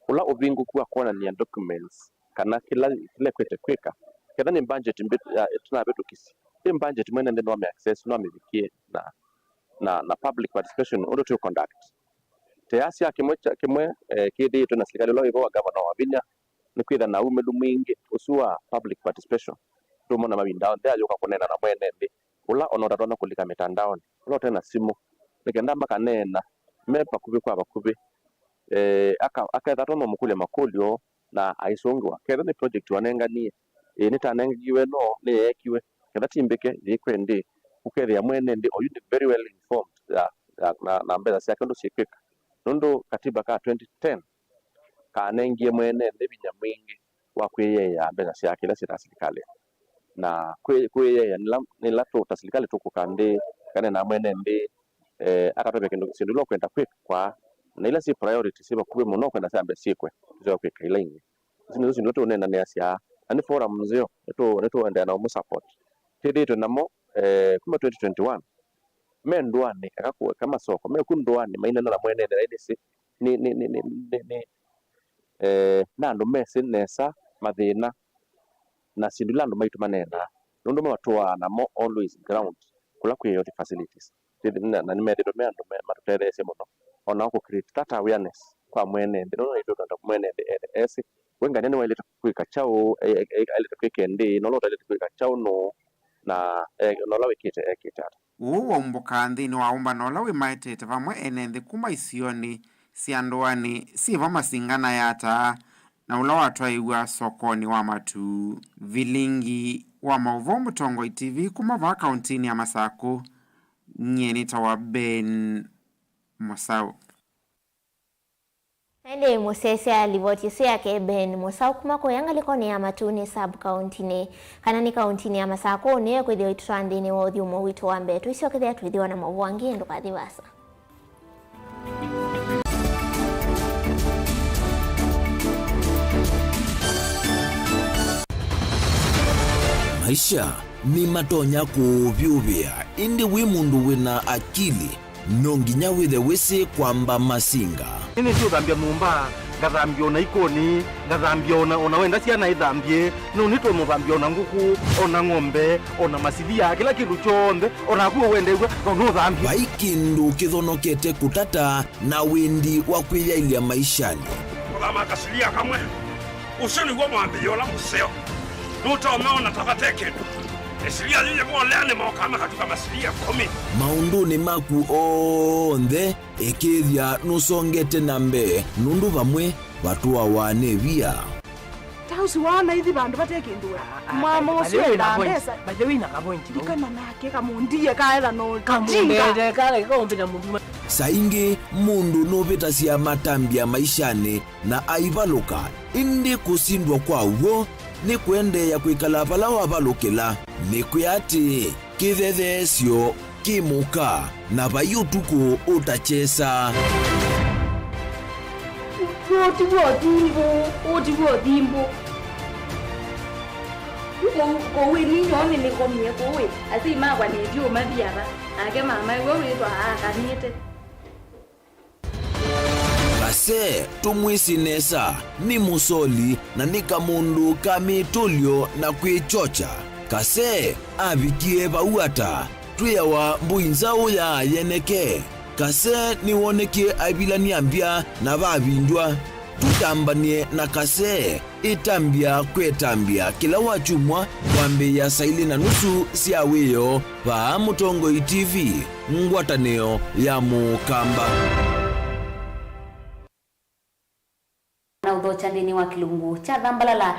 Ũla ũvingũku wa kwonany'a documents kana kĩla kĩla ĩkwĩte kwĩka, ketha nĩ budget mbĩt-, ya, tũnavĩtũkisye, ĩ budget mwene nthĩ no amĩ access, no amĩvikie na, na, na public participation ũndũ tũ conduct. Teasya kĩmwe kya, kĩmwe, eh, kĩthĩĩtwe na silikalĩ ũla wĩ vo wa Governor Wavinya, nĩ kwĩtha na umĩlu mwingĩ ũsu wa public participation. Tũmona mavinda onthe ayũka kũneena na mwene nthĩ, ũla ona ũtatonya kũlika mĩtandaonĩ, ũla ũte na simũ, nĩ kenda makaneena me vakuvĩ kwa vakuvĩ. Eh, aka-, aketha tũno mũkũlya makũlyo na aisũngĩwa. Ketha nĩ project wanenganie, ĩĩ, nĩtanengiwe no nĩyeekiwe? Ketha ti mbĩke, yĩkwe ndĩ? Ũkethĩa mwene nthĩ oyu nĩ very well informed ya, ya, na, na mbesa syake ũndũ syĩkwĩka. Nũndũ katiba ka twenty ten kanengie mwene nthĩ vinya mwingĩ wa kwĩyeea mbesa syake ila syĩ ta silikalĩ. Na kwĩ-, kwĩyeea nĩla, nĩla tũ, ta silikalĩ tũkũka nthĩ, kana na mwene nthĩ, eh, akatũvya kĩndũ, syĩndũ ila ũkwenda kwĩkwa, na ila syĩ priority syĩ vakuvĩ mũno ũkwenda syambe syĩkwe, tũsyoka kwĩka ila ingĩ. Isu nĩsyo syĩndũ tũneenanĩasya, na nĩ forum nzeo, nĩtũ-, nĩtũendeea na ũmũ support. Twĩthĩĩtwe namo, eh, kuma twenty twenty-one, me ndũanĩ, eka kũ-, eka masoko, me ku ndũanĩ, mainena na mwene nthĩ, na nĩsĩ, nĩ, nĩ, nĩ, nĩ, nĩ, nĩ, eh, na andũ mesĩ nesa mathĩna na syĩndũ ila andũ maitũ maneenaa, nũndũ matũaa namo always ground kũla kwĩ health facilities. Twĩthĩ-, na, na nĩmethĩĩtwe me andũ me-, matũtetheesye mũno, o nao kũ create that awareness kwa mwene nthĩ, nũndũ naitũ twenda mwene nthĩ ethe esĩ, we ngania nĩwaĩlĩte kwĩka kyaũ, e-, e-, e-, aĩlĩte kwĩka ĩndĩĩ, na ũla ũtaĩlĩte kwĩka kyaũ nũũ, na, e-, na ũla wĩkĩte ekĩte ata. Ũu waumbũkaa nthĩnĩ wa ũmbano ũla wĩmaetete vamwe ene nthĩ kuma isionĩ sya ndũanĩ syĩ va Masinga na Yatta, na ũla watwaĩĩw'a sokonĩ wa matu. Vilingi wa maũvoo Mũtongoi T V kuma vaa kauntinĩ ya Masakũ, nyie nĩtawa Ben Mũsaũ. Na ĩndĩ mũsyaĩĩsya livoti ĩsu yake Ben Mũsaũ kuma kũya ngalĩkonĩ ya Matunĩ sub-kauntinĩ, kana nĩ kauntinĩ ya Masakũ, nĩyo ĩkwĩthĩwa ĩtũtwaa nthĩnĩ wa ũthyũmũo witũ wa mbee. Tũisyokethĩa twĩthĩwa na maũvoo angĩ, ndũkathi vaasa. Maisha nĩmatonya kũũvyũvĩa, ĩndĩ wĩ mũndũ wĩna akili, no nginya wĩthe wĩsĩ kwamba masinga. Nĩnĩsĩ ũthambya nyũmba, ngathambya ona ikoni, ngathambya ona, ona wenda syana ithambye, no nĩtonya ũthambya ona ngũkũ, ona ng'ombe, ona masilia, kĩla kĩndũ kyonthe, ona naku ũwendeew'a, no nũthambye. Vai kĩndũ kĩthonokete kũtata na wendi wa kwĩyaĩlya maishanĩ. Kũthama kasilia kamwe. Ũsu nĩw'o mwambĩĩo ũla mũseo. Nũtonya ona ta vate kĩndũ. Ĩsilia yĩyĩ molea nĩmokaa makatuka masilia ĩkũmi. Maũndũnĩ maku onthe, ĩkĩĩthya nũsongete na mbee, nũndũ vamwe vatũawa nĩ via. Ta ũsu waona ithi vandũ vate kĩndũ we. Mama ũsu endaa mbesa. By the way, na kavointi. Ndikana nake kamũndie kaetha no kamũndete kala kaũmbĩta mũndũ. Saa ingĩ mũndũ nũvĩtasya matambya maishanĩ na aivalũka, ĩndĩ kũsindwa kwa w'o nĩ kũendeea kwĩkala vala wavalũkĩla. Nĩkwĩa atĩ kĩthetheesyo kĩ mũka, na vai ũtukũ ũtakyesa. Ũũ ti w'o thimbũ, ũũ ti w'o thimbũ. Kũu, kũu ĩ ninyoo nĩnĩkomie kũu ĩ, asyai makwa nĩtyo mathi ava, nake mama ĩw'o wĩthwa aakanĩte. Kase, tũmwĩsĩ nesa, nĩ mũsoli na nĩ kamũndũ ka mĩtũlyo na kwĩkyokya. Kase avikie vau ata? Twĩawa mbũi nzaũ ya yeneke. Kase nĩwonekie aivilany'a mbya na vavindw'a. Tũtambany'e na Kase. Ĩtambya kwetambya kĩla wakyumwa kwambĩĩa saa ilĩ na nusu sya wĩoo vaa Mũtongoi T V, ngwatanĩo ya Mũkamba. Na ũthokya nthĩnĩ wa kĩlungu kya Thambalala.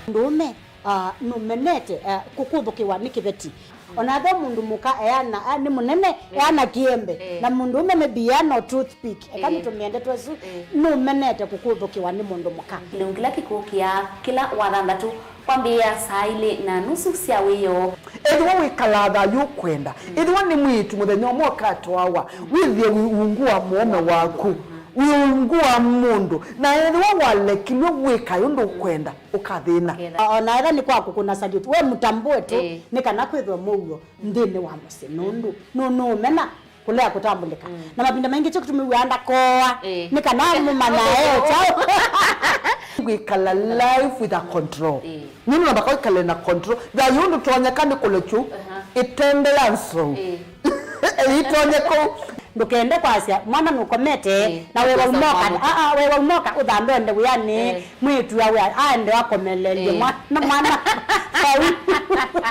Mũndũũme, ah, nũmenete, ah, kũkũthũkĩwa nĩ kĩveti. Ona ve mũndũ mũka eana, ah, nĩ mũnene, eh, eana kĩembe, eh, na mũndũũme maybe eana o toothpick. Eka, eh, nĩtũmĩe ndeto ĩsu, eh, nũmenete kũkũthũkĩwa nĩ mũndũ mũka. Kĩlungu kĩla kĩkũkĩa kĩla wathanthatũ kwambĩĩa saa ilĩ na nusu sya wĩoo. Ethĩwa wĩkalaa thayũ ũkwenda, mm, ethĩwa nĩ mwĩĩtu mũthenya ũmwe ũkatwawa, mm, wĩthĩe wĩ ungu wa mũũme waku. Mm. Wĩ ungu wa mũndũ, na ethĩwa walekilw'e wĩka ũndũ ũkwenda, ũkathĩna. Ũkethĩa. O na ethĩwa nĩ kwa kũkũna salute, we mũtambũe tu, ĩĩ, nĩ kana kwĩthwe mũuo nthĩnĩ wa mũsyĩ, nũndũ nũ-, nũũmena kũlea kũtambũlĩka. Mm. Na mavinda maingĩ kyo kĩtumi wĩaa ndakooa, ĩĩ, nĩ kana mũmanya e kyaũ. Kwĩkala life with a control. Ĩĩ. Nũndũ namba kwĩkale na control. Thayũ ũndũ tonyeka nĩ kũlekyu, aha, ĩtende ya nsou. Ĩĩ. Ĩtonye kũu. Ndũkende kwasya mwana nũkomete, ĩĩ, na we waumoka, aa, we waumoka ũthambe ende wĩanĩ, ĩĩ, mwĩĩtu awe aende akomelelye, ĩĩ, mwana, mwana vau.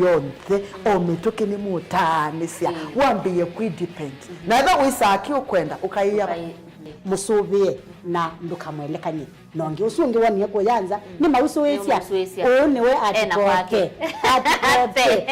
Yonthe, o mĩtũkĩ nĩmũtaanĩsya, ĩĩ, wambĩĩe kwĩ depend. Mhm. Na ethĩwa wĩsaa kĩ ũkwenda, ũkaĩa. Ũkaĩ-, ĩĩ, mũsũvĩe na ndũkamwelekany'e. Na ũngĩ ũsu ũngĩ wonie kũya nza, mm, nĩmũsũĩsya. Nĩmũsũĩsya. Ũũ nĩwe. Ena atikoke kwake. Atikoke.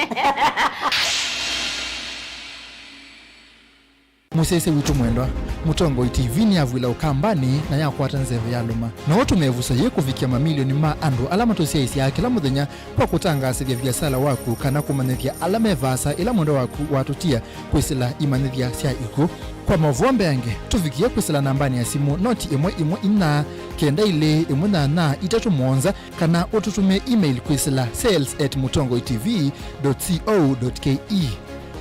Mũsyaĩĩsya witũ mwendwa, Mũtongoi T V nĩyavw'ĩla Ũkambanĩ na yakwata nzeve yalũma. No ũtũme ĩvuso yĩĩ kũvikĩa mamilioni ma andũ ala matũsyaĩĩsyaa kĩla mũthenya kwa kũtangaasĩthya viasala waku kana kũmanyĩthya ala me vaasa ĩla mwendwa waku watũtia kwĩsĩla imanyĩthya sya ikw'ũ. Kwa maũvoo mbeange, tũvikĩe kwĩsĩla nambanĩ ya simũ noti ĩmwe ĩmwe inya, kenda ilĩ ĩmwe nyanya itatũ mũonza, kana ũtũtũmĩe email kwĩsĩla sales at mũtongoi T V dot co dot K E.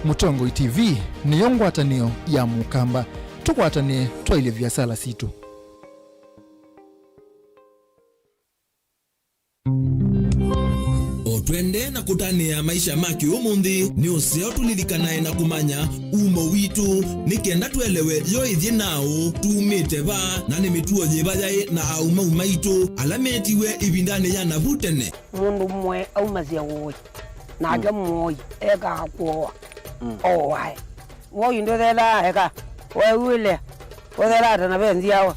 Mũtongoi T V nĩyo ngwatanĩo ya Mũkamba. Tũkwatanĩe twaĩlye viasala sitũ. O twendee na kũtanĩa maisha ma kĩũmũnthĩ, nĩ ũseo tũlilikanae na kũmanya umo witũ, nĩ kenda twelewe yo ĩthyĩ naaũ, tumĩte va, na nĩ mĩtuo yĩva yaĩ na aũmau maitũ ala metiwe ĩvindanĩ ya navu tene. Mũndũ mũe aumasya ũĩ, nake, mm, mũoi ekaa kũoa, mm, ooae. Woi ndũthelaa eka, weew'ĩle, ũthelaa ta na ve nzyawa.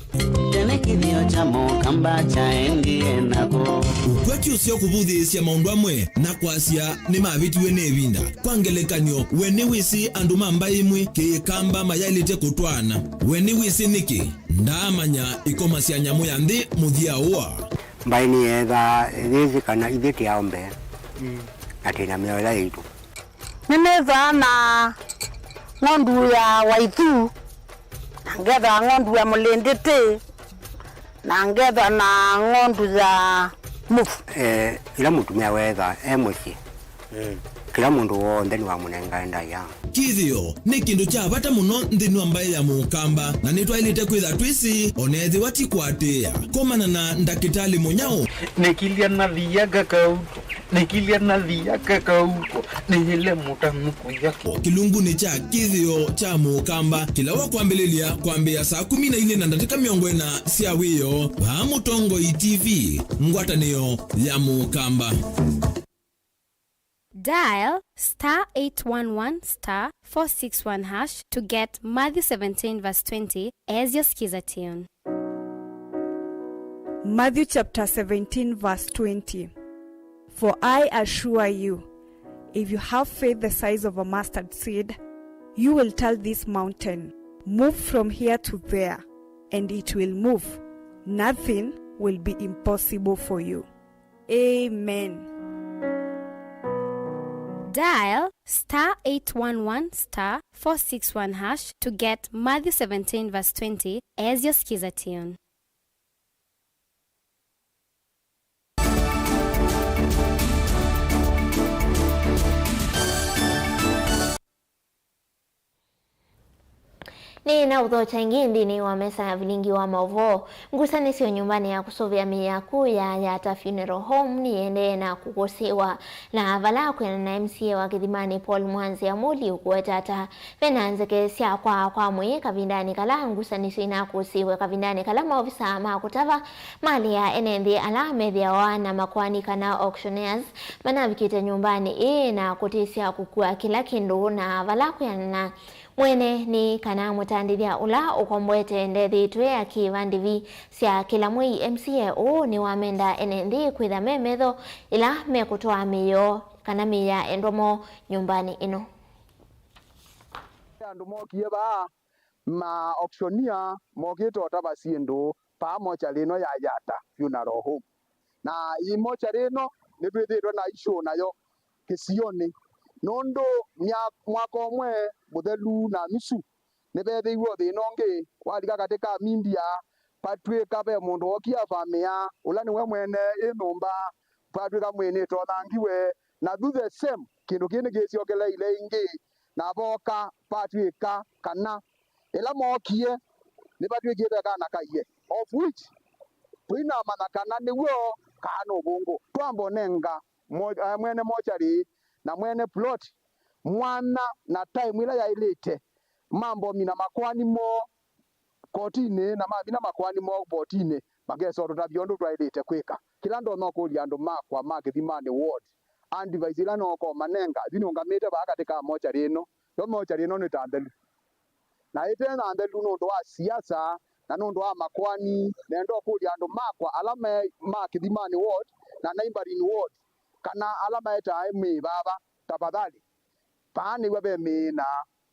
Tene kĩthĩo kya Mũkamba kyaendie nako. Ũkw'a ti ũseo kũvũthĩĩsya maũndũ amwe na kwasya nĩmavĩtiwe nĩ ĩvinda. Kwa ngelekany'o, we nĩwĩsĩ andũ ma mbaĩ ĩmwe Kĩkamba mayaĩlĩte kũtwaana? We nĩwĩsĩ nĩkĩ? Ndaamanya ĩkoma sya nyamũ ya nthĩ mũthya ũa. Mbaĩ nĩyeethaa yĩsĩ kana ithyĩ tĩ aũmbe, mm, na twĩ na mĩao ĩla yaitũ. Nĩnĩthaa na ng'ondu ya Waithu, na ngethwa ng'ondu ya Mũlĩndĩtĩ, na ngethwa na ng'ondu ya Mũvu. Eh, ĩla mũtumĩa weetha e mũsyĩ, mm, kĩla mũndũ w'onthe nĩwamũnengae ndaĩa. Kĩthĩo nĩ kĩndũ kya vata mũno nthĩnĩ wa mbaĩ ya Mũkamba, na nĩtwaĩlĩte kwĩtha twĩsĩ, o na ethĩwa ti kũatĩĩa. Komana na ndakĩtalĩ mũnyaũ. Nĩkilya nathia kakauko. Nĩkilya nathia kakauko, nĩyĩle mũtanu kũya kĩ. Kĩlungunĩ kya kĩthĩo kya Mũkamba, kĩla wa kwambĩlĩlya kwambĩĩa saa kũmi na ilĩ na ndatĩka mĩongo ĩna sya wĩoo, vaa Mũtongoi T V, ngwatanĩo ya Mũkamba. Dial star eight one one star four six one hash to get Matthew seventeen verse twenty as your Skiza tune. Matthew chapter seventeen, verse twenty. For I assure you, if you have faith the size of a mustard seed, you will tell this mountain, "Move from here to there," and it will move. Nothing will be impossible for you. Amen. Dial star eight one one star four six one hash to get Matthew seventeen verse twenty as your Skiza tune. Nĩ na ũthokya ĩngĩ nthĩnĩ wa mesa ya vilingi wa maũvoo. Ngusanĩsyo nyũmbanĩ ya kũsũvĩa mĩĩ ya kũya ya Yata Funeral Home nĩyĩendee na kũkũsĩĩwa, na vala kwĩanana na M C A wa Kĩthimanĩ Paul Mwanzĩa Mũli ũkũweta ata ve na nzeke sya kwaa kwa mwĩĩ kavindanĩ kala ngusanĩsyo inakũsĩĩwe, kavindanĩ kala maovisaa ma kũtava malĩ ya ene nthĩ ala methĩawa na makoani kana auctioneers manavikĩte nyũmbanĩ ĩĩ na kũtĩsya kũkua kĩla kĩndũ, na vala kwĩanana mwene nĩ kana mũtandĩthya ũla ũkomboete ndethĩĩtwe akĩĩva ndĩvi sya kĩla mwei. M C A ũũ nĩwamenda ene nthĩ kwĩtha me metho ĩla mekũtwaa mĩĩ yoo kana mĩĩ ya endwa moo nyũmbanĩ ĩno. Andũ mookie vaa, ma auctioneer mokĩte ũtava syĩndũ paa mokyalĩ ĩno ya Yata Funeral Home. Na ĩ mokyalĩ ĩno nĩtwĩthĩĩtwe na issue nayo kĩsionĩ, nũndũ mya-, mwaka ũmwe mũthelu na nusu, nĩvethĩiwe ũthĩna ũngĩ walika katĩ ka media, patw'ĩka ve mũndũ wookie avamĩa, ũla nĩwe mwene ĩ nyũmba, patw'ĩka mwĩĩ nĩtothangiwe, na thu the same, kĩndũ kĩĩ nĩkĩsyokeleile ĩngĩ, na vooka patw'ĩka kana ĩla mookie nĩvatw'ĩkie ve kana kaiye, of which tũinamanya kana nĩw'o kaa nĩ ũvũngũ. Twamba ũnenga mo-, eh, mwene mochari na mwene plot mwanya na time ĩla yaĩlĩte, mambomina makoani moo kotinĩ, na mamina makoani moo kotinĩ, makesa ũtũtavya ũndũ twaĩlĩte kwĩka. Kĩla ndonya ũkũlya andũ makwa ma Kĩthimanĩ ward, advice ĩla nokũmanenga, yu nĩũngamĩte vaa katĩ ka mochari ĩno. Yo mochari ĩno nĩ ta nthelu, na ĩte na nthelu nũndũ wa siasa na nũndũ wa makoani. Nenda ũkũlya andũ makwa ala me ma Kĩthimanĩ ward na Neighboring ward, kana ala maetaa mĩĩ vava, tafadhali, vaa nĩw'a ve mĩĩ na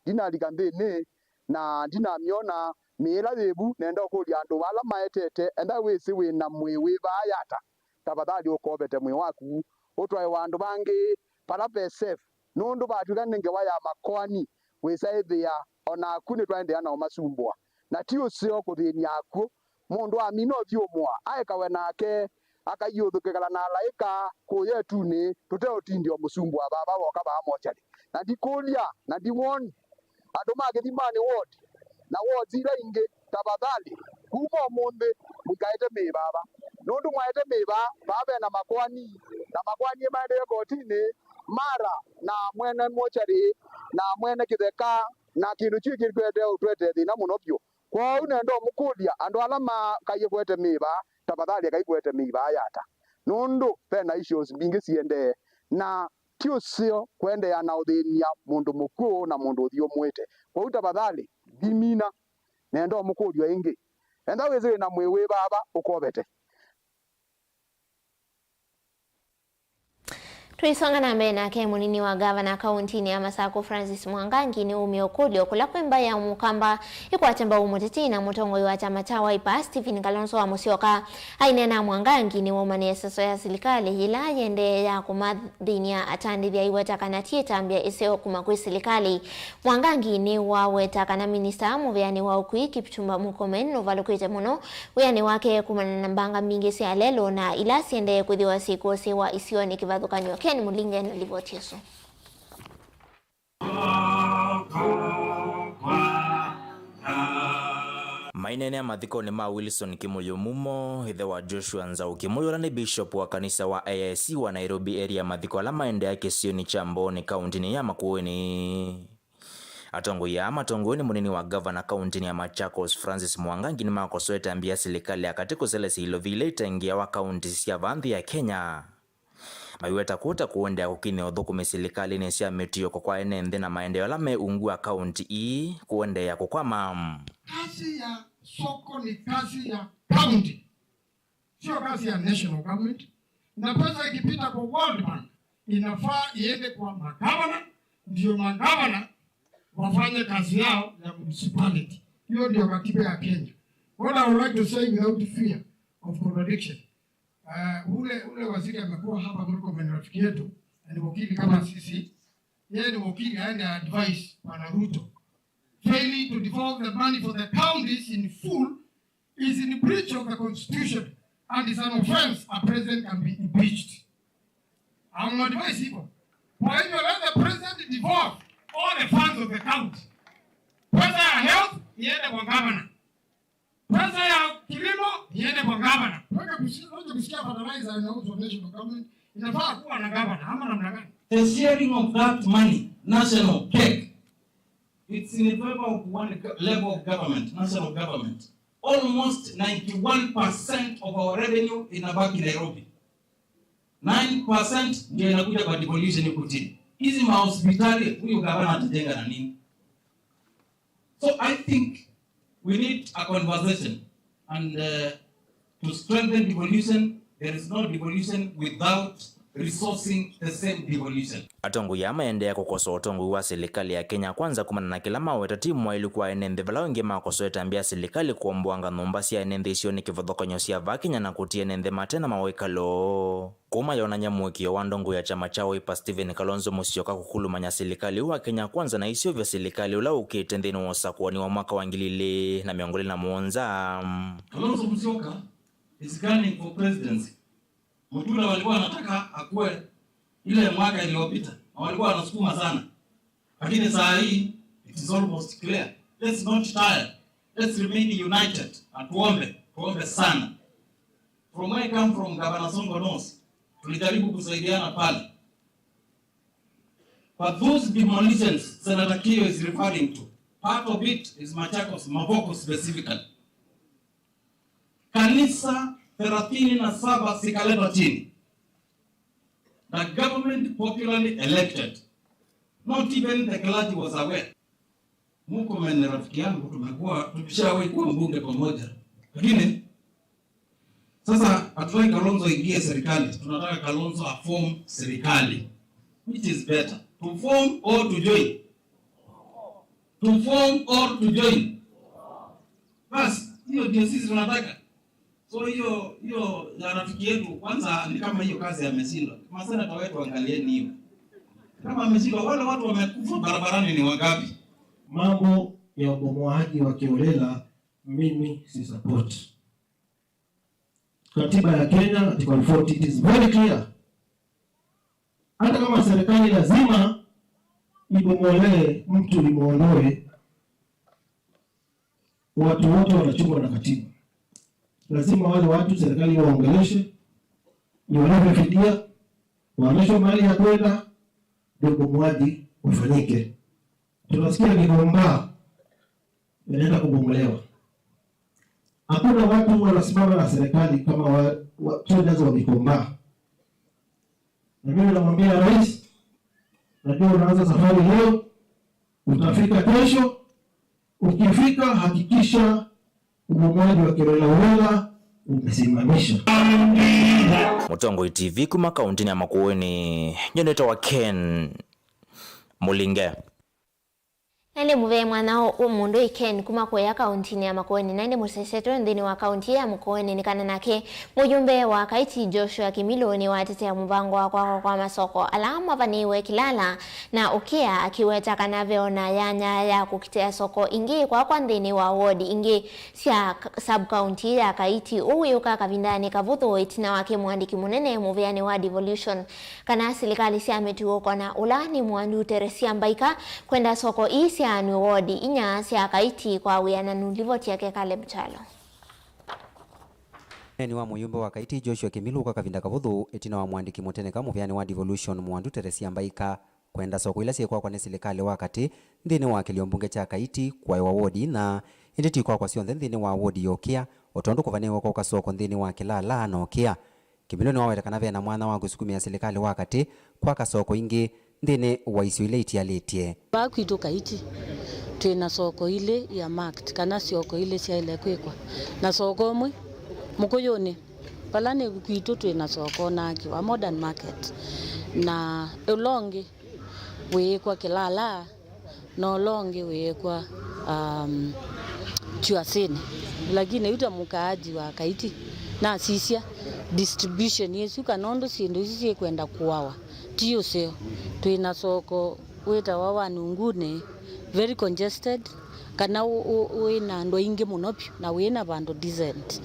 ndinalika nthĩnĩ, na ndinamyona mĩĩ ĩla yĩ vu. Nenda ũkũlya andũ ala maetete, enda wĩsĩ wĩ na mwĩĩ wĩ vaa yata, tafadhali ũkovete mwĩĩ waku, ũtwae wa andũ vangĩ vala ve safe, nũndũ vatw'ĩka nĩ ngewa ya makoani, wĩsa ĩthĩa o naku nĩtwaendeea na ũmasumbũa. Na ti ũseo kũthĩny'a akw'ũ. Mũndũ amina ũthyũmũa, aekawe nake, akaiũthũkĩkala na alaĩka kũya ĩtunĩ, tũteũtindĩa ũmũsumbũa vava woka vaa mochari. Na ndikũlya, na ndiwoni, andũ ma Kĩthimanĩ ward na wards ila ingĩ, tafadhali, kuma ũmũnthĩ mũikaete mĩĩ vava, nũndũ mwaete mĩĩ vaa, vaa ve na makoani, na makoani maendee kotinĩ, mara na mwene mochari na mwene kĩtheka, na kĩndũ kyu kĩkwete ũtwete thĩna mũno vyũ. Kwoou nenda ũmũkũlya andũ ala makaie kũete mĩĩ vaa, tafadhali ekai kũete mĩĩ vaa yata, nũndũ ve na issues mbingĩ siendee, na ti ũseo kũendeea na ũthĩny'a mũndũ mũkw'ũ na mũndũ ũthyũmũĩte. Kwoou tafadhali, ndimina, nenda ũmũkũlya ĩngĩ. Enda wĩsĩ wĩ na mwĩĩ wĩ vava ũkovete. Tũisonga na mbee nake, mũnini wa ngavana kauntinĩ ya Masakũ Francis Mwangangi nĩumie ũkũlyo kũla kwĩ mbaĩ ya Mũkamba ĩkwate mbau mũteti na mũtongoi wa kyama kya Wiper Stephen Kalonzo wa Musyoka. Aineena, Mwangangi nĩwaumanĩe ĩseso ya silikalĩ yĩla yĩendee ya kũmathĩny'a atandĩthya aiweta kana ti ĩtambya ĩseo kuma kwĩ silikalĩ. Mwangangi nĩwaweta kana minista mũvĩanĩ wa ũkui Kipchumba Murkomen nũvalũkĩte mũno wĩanĩ wake kumana na mbanga mbingĩ sya lelũ na ila siendee kwĩthĩwa syĩkũsĩĩwa isionĩ kĩvathũkany'o. Ken Mũlinge na livoti ĩsu. Maineenea mathikonĩ ma Wilson Kĩmũyũ Mumo, ĩthe wa Joshua Nzau Kĩmũyũ, ũla nĩ bishop wa kanisa wa A I C wa Nairobi area, mathiko ala maendeea kĩsionĩ kya Mbooni, kauntinĩ ya Makueni. Atongoi aa matongoew'e nĩ mũnini wa ngavana kauntinĩ ya Machakos, Francis Mwangangi, nĩmakosoete ĩtambya ya silikalĩ ya katĩ kũselesya ilovi ila itengeawa kaunti sya vaa nthĩ ya Kenya, maiweta kũũ ta kũendeea kũkinyĩa ũthũkũmi silikalĩnĩ sya mĩtiũko kwa ene nthĩ na maendeeo ala me ungu wa kaunti ii kũendeea kũkwama. Kazi ya soko ni kazi ya kaunti. Sio kazi ya national government. Na pesa ikipita kwa World Bank, inafaa iende kwa magavana, ndio magavana wafanye kazi yao ya municipality. Hiyo ndio katiba ya Kenya. What I would like to say without fear of contradiction, uh, ule, ule waziri amekuwa hapa, Murkomen, rafiki yetu, na ni wakili kama sisi, yeye ni wakili, aende advise Bwana Ruto. Failing to devolve the money for the counties in full is in breach of the constitution and is an offense. A president can be impeached. I'm advise hivyo. Kwa hivyo, let the president devolve all the funds of the county. Pesa ya health iende kwa governor. Pesa ya kilimo iende kwa governor. Wewe kusi-, wewe kusikia fertilizer inauzwa national government, inafaa kuwa na governor, ama namna gani? The sharing of that money, national cake, it's in favor of one go-, level of government, national government. Almost ninety-one percent of our revenue inabaki Nairobi. Nine percent ndio inakuja kwa devolution huku chini. Hizi mahospitali, huyu gavana atajenga na nini? So I think we need a conversation and, uh, to strengthen devolution, there is no devolution without resourcing the same devolution. Atongoi aa maendeea kũkosoa ũtongoi wa silikalĩ ya Kenya Kwanza kumana na kĩla maweta ti mwaĩlu kwa ene nthĩ, vala angĩ makosoete ĩtambya ya silikalĩ kũomboanga nyũmba sya ene nthĩ isionĩ kĩvathũkany'o sya vaa Kenya na kũtia ene nthĩ mate na mawĩkalo. Ũma yonany'a mũĩkĩĩo wa ndongoi ya kyama kya Wiper Stephen Kalonzo Musyoka kũkulumany'a silikalĩ wa Kenya Kwanza na iseũvya silikalĩ ũla ũkĩte nthĩnĩ wa ũsakũani wa mwaka wa ngili ilĩ na mĩongo ĩlĩ na mũonza. Kalonzo Musyoka is gunning for presidency. Mutula walikuwa wanataka akuwe ile mwaka iliyopita, na walikuwa wanasukuma sana. Lakini saa hii, it is almost clear. Let's not tire. Let's remain united. Na tuombe, tuombe sana. From where I come from, Governor Sonko knows, tulijaribu kusaidiana pale. But those demolitions Senator Kiyo is referring to, part of it is Machakos, Mavoko specifically. Kanisa thelathini na saba zikaletwa chini. The government popularly elected. Not even the clergy was aware. Murkomen ni rafiki yangu, tumekuwa, tumeshawahi kuwa mbunge pamoja. Lakini sasa hatutaki Kalonzo ingie serikali, tunataka Kalonzo aform serikali. Which is better? To form or to join? To form or to join? Basi, hiyo ndio sisi tunataka. So hiyo, hiyo ya rafiki yetu, kwanza ni kama hiyo kazi ameshindwa. Masenata wetu, angalieni hiyo. Kama ameshindwa, wale watu wamekufa barabarani ni wangapi? Mambo ya ubomoaji wa kiholela, mimi si support. Katiba ya Kenya, Article forty, it is very clear. Hata kama serikali lazima ibomolee mtu, imwondoe, watu wote wanachungwa na katiba. Lazima wale watu serikali iwaongeleshe, iwalipe fidia, waonyeshwe mahali ya kwenda, ndio ubomoaji ufanyike. Tunasikia Gikomba inaenda kubomolewa. Hakuna watu wanasimama na serikali kama wa, wa, traders wa Gikomba. Na mimi namwambia rais, najua unaanza safari leo, utafika kesho. Ukifika, hakikisha ubomoaji wa kiholela umesimamisha. Mũtongoi T V kuma kauntinĩ ya Makueni, nyie nĩtawa Ken Mũlinge. Na ĩndĩ mũvea mwanya ũ mũndũ ĩ Ken kuma kũya kauntinĩ ya Makueni, na ĩndĩ mũsesetwe nthĩnĩ wa kaunti ya Makueni nĩ kana nake mũyumbe wa Kaiti Joshua Kimilu nĩwatetea mũvango wa kwakwa kwa masoko ala mavanĩĩwe Kilala na Ũkĩa, akĩweta kana ve o na yanya ya kũkitĩa soko ingĩ kwakwa nthĩnĩ wa wodi ingĩ sya k-, sub-county ya Kaiti, ũũ wĩũka kavindanĩ kavũthũ ĩtina wa kĩ mũandĩki mũnene mũvĩanĩ wa devolution kana silikalĩ sya mĩtuo kwana ũla nĩ Mwandu Teresia Mbaika kwenda soko ii syaanw'e wodi inya sya Kaiti kwa wĩananu. Livoti yake Caleb Kyalo. Neeni wa mũyumbe wa Kaiti Joshua Kimilu kwa kavinda kavũthũ ĩtina wa mũandĩki mũteneka mũvĩanĩ wa devolution Mwandu Teresia Mbaika kwenda soko ila syĩ kwakwa nĩ silikalĩ wa katĩ nthĩnĩ wa kĩlio mbunge kya Kaiti kwaĩwa wodi ina, ĩndĩ ti kwakwa syonthe nthĩnĩ wa wodi ya Ũkĩa, o tondũ kũvanĩĩwe kwaka soko nthĩnĩ wa Kĩlala na Ũkĩa. Kimilu nĩwaweta kana ve na mwanya wa kũsukumĩa silikalĩ wa katĩ kwaka soko ingĩ nthĩnĩ wa isio ila itialĩtye. Vaa kwitũ Kaiti, twĩ na soko ilĩ earmarked, kana soko ilĩ syaĩle kwĩkwa, na soko ũmwe Mũkũyũnĩ, vala nĩ kwitũ twĩ na soko ũnaakĩwa modern market, na ũla ũngĩ wĩĩkwa Kĩlala, na ũla ũngĩ wĩĩkwa, um, Kyuasini. Lakini yu ta mũkaaji wa Kaiti, nasisya distribution ĩsu, kana ũndũ syĩndũ isu syĩkwenda kũawa, ti ũseo. Twĩ na soko wĩtawa wa Nunguni, very congested, kana ũ-, ũ-, wĩ na andũ aingĩ mũno vyũ, na wĩ na vandũ decent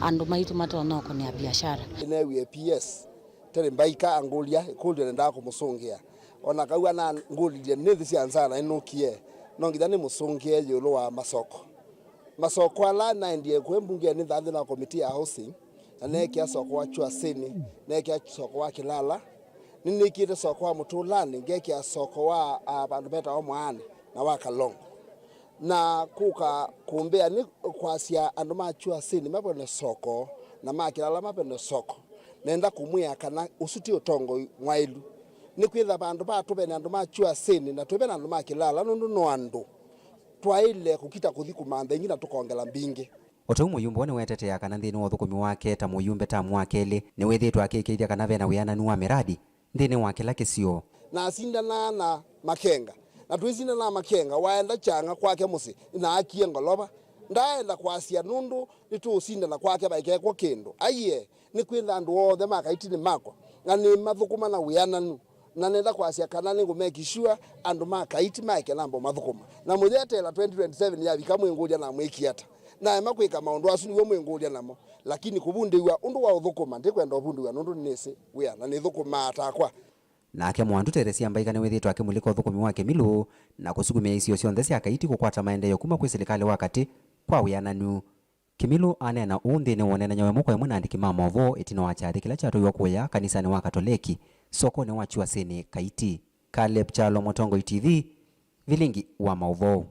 andũ maitũ matonya ũkũnĩa biashara. Nĩneewie P S Terry Mbaika angũlya ĩkũlyo nendaa kũmũsũngĩa. O na kau anangũlilye nĩ nthĩ sya nzaa na nĩnũkie, no nginya nĩmũsũngĩe ĩũlũ wa masoko. Masoko ala naendie kwĩ mbunge nĩ thaa nthĩnĩ wa komiti ya housing, na neekĩa soko wa Kyuasini, neekĩa soko wa Kĩlala, nĩnĩkĩte soko wa Mũtũlanĩ, ngekĩa soko wa, ah, vandũ vetawa Mwaanĩ na wa Kalongo. Na kũka kũmbĩa nĩ kwasya andũ ma Kyuasini mavene soko, na ma Kĩlala mavene soko. Nenda kũmwĩa kana ũsu ti ũtongoi mwaĩlu. Nĩkwĩthĩwa vandũ va tũvene andũ ma Kyuasini na twĩvene andũ ma Kĩlala nũndũ no andũ, twaĩle kũkita kũthi kũmantha ingĩ na tũkongela mbingĩ. O ta ũu mũyumbe ũũ nĩwetetea kana nthĩnĩ wa ũthũkũmi wake ta mũyumbe tamu wa kelĩ, nĩwĩthĩĩtwe akĩĩkĩĩthya kana ve na wĩananu wa mĩradi nthĩnĩ wa kĩla kĩsio. Nasindanaa na Makenga, na twĩsindanaa na Makenga, waenda Kyang'a kwake mũsyĩ, naakie ngolova. Ndaaenda kwasya nũndũ nĩtũũsindana kwake vaikekwa kĩndũ. Aiee, nĩkwĩthĩwa andũ onthe ma Kaiti nĩ makwa. Na nĩmathũkũma na wĩananu, na nenda kwasya kana nĩngũ make sure andũ ma Kaiti maeke namba ũmathũkũma. Na mũyeteela twenty twenty-seven yavika, mwĩngũlya namwĩkie ata? Naema kwĩka maũndũ asu nĩw'o mwĩngũlya namo. Lakini kũvundĩw'a ũndũ wa ũthũkũma, ndikwenda ũvundĩw'a nũndũ nĩnĩsĩ wĩa na nĩthũkũmaa takwa. Nake Mwandu Teresia Mbaika nĩwĩthĩĩtwe akĩmulika ũthũkũmi wa Kĩmilũ na kũsukumĩa isio syonthe sya Kaiti kũkwata maendeeo kuma kwĩ silikalĩ wa katĩ kwa wĩananu. Kĩmilũ aneena ũu nthĩnĩ wa ũneenany'a wa ĩmwe kwa ĩmwe na andĩki ma maũvoo ĩtina wa kyathĩ kĩla kyatwaiwe kũya kanisanĩ wa Katoleki sokonĩ wa Kyuasĩnĩ, Kaiti. Caleb Kyalo, Mũtongoi T V, vilingi wa maũvoo.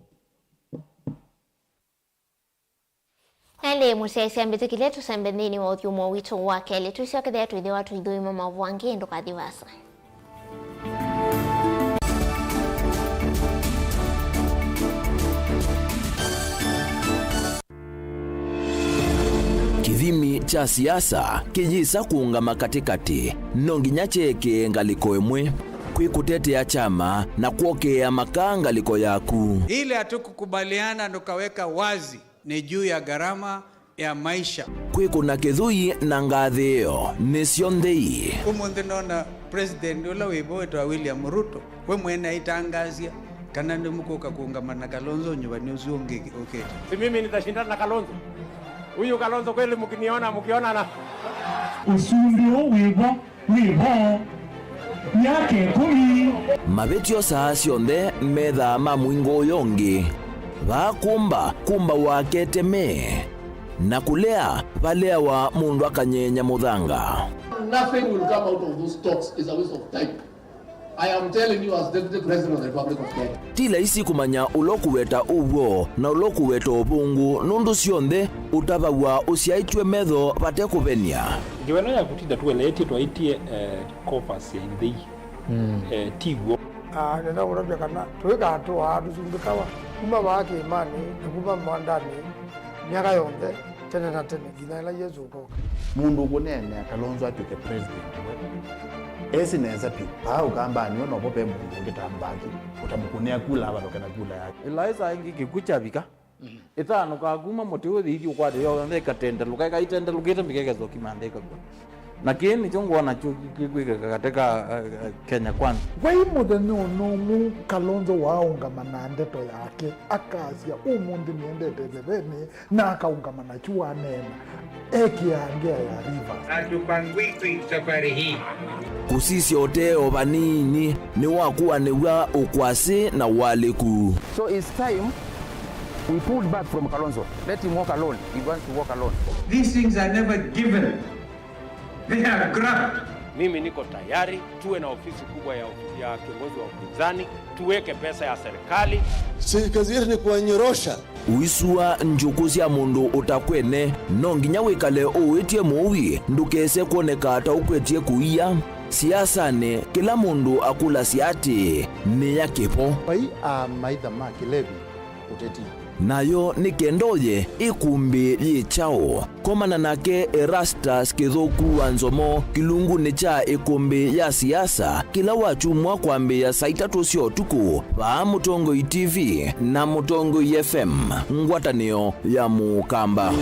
Elĩ mũsyaĩĩsya mbĩtĩkĩlye tũsembe nthĩnĩ wa ũthyũmũo witũ wa kelĩ. Tũisyokethĩa twĩthĩwa tũithũima maũvoo angĩ, ndũkathi vaasa. Kĩthimi kya siasa kĩyĩsa kũũngama katĩkatĩ, no nginya kyeekĩe ngalĩko ĩmwe. Kwĩ kũtetea kyama na kwokeea makaa ngalĩko yaku. Ile hatukukubaliana tukaweka wazi ni juu ya gharama ya maisha. Kwĩkũna kĩthũi na ngathĩĩo nĩ syonthe ii. Ũmũnthĩ nona president ũla wĩ vo wĩtawa William Ruto, we mwene aitangaasya kana nĩmũkũka kũũngama na Kalonzo nyuvani ũsu ũngĩ ũkĩte. Si mimi nitashindana na Kalonzo? Huyu Kalonzo kweli mkiniona, mkionana? Ũsumbĩ ũũ wĩ vo wĩ vo myaka ĩkũmi. Mavĩtyo saa syonthe methaa ma mũingo ũyũ ũngĩ. Vaa kũmba, kũmba wake teme. Na kũlea, valeawa mũndũ akanyeenya mũthanga. Nothing will come out of those talks. It's a waste of time. I am telling you as Deputy President of the Republic of Kenya. Ti laisi kũmanya ũla ũkũweta ũw'o na ũla ũkũweta ũvũngũ, nũndũ syonthe ũtavaw'a ũsyaĩtw'e metho vate kũvenia. Ngewa ĩno ya kũtinda tũeleetye twaĩtye, eh, Corpus ya Ithei, eh, ti w'o. Ah, nenda kũtavya kana tũikatũaa tũsumbĩkawa kuma vaa kĩĩmanĩ na kuma mwandanĩ myaka yonthe, tene na tene, nginya ĩla Yesũ ũkoka. Mũndũ ũkũneenea Kalonzo atw'ĩke president we, esĩ nesa vyũ. Vaa Ũkambanĩ we novo ve mũndũ ũngĩ ta Mbaki ũtamũkũnĩa kula avalũke na kula yake. Ĩlaĩsa ĩngĩ kĩkw'ũ kyavika, ĩtanũkaa kuma mũtĩ ũyũ ĩthi ũkwate yonthe ĩkatendelũka, ĩkaitendelũkĩte mbika ĩkesa ũkimantha ĩkakw'a. Na kĩĩ nĩkyo ngwona kyo kĩkwĩkĩka katĩ ka, eh, eh, Kenya Kwanza. Vai mũthenya ona ũmwe Kalonzo waaũngama na ndeto yake, akasya, "Ũmũnthĩ nĩendete ĩthevenĩ," na akaũngama nakyu waneena, ekĩaa ngea ya Rivers. Hatupangwiki safari hii. Kũsisya ũtee o vanini nĩwakuanĩw'a ũkwasĩ na ũalĩku. So it's time we pulled back from Kalonzo. Let him walk alone. He wants to walk alone. These things are never given. They are grabbed. Mimi niko tayari tuwe na ofisi kubwa ya, ya kiongozi wa upinzani, tuweke pesa ya serikali. Si kazi yetu ni kuwanyorosha. Ũisua njũkũ sya mũndũ ũtakwene, no nginya wĩkale ũĩtye mũui ndũkese kwoneka ta ũkwetye kũia. Siasanĩ, kĩla mũndũ akũlasya atĩĩ, "Nĩ ya kĩvo?" Vai aa maitha ma kĩlevi ũteti. Nayo nĩ kenda ũye ĩkũmbĩ yĩ kyaũ? Komana nake Erastus Kĩthũku wa Nzomo kĩlungunĩ kya ĩkũmbĩ ya siasa kĩla wakyumwa kwambĩĩa saa itatũ sya ũtukũ vaa Mũtongoi T V na Mũtongoi F M, ngwatanĩo ya Mũkamba.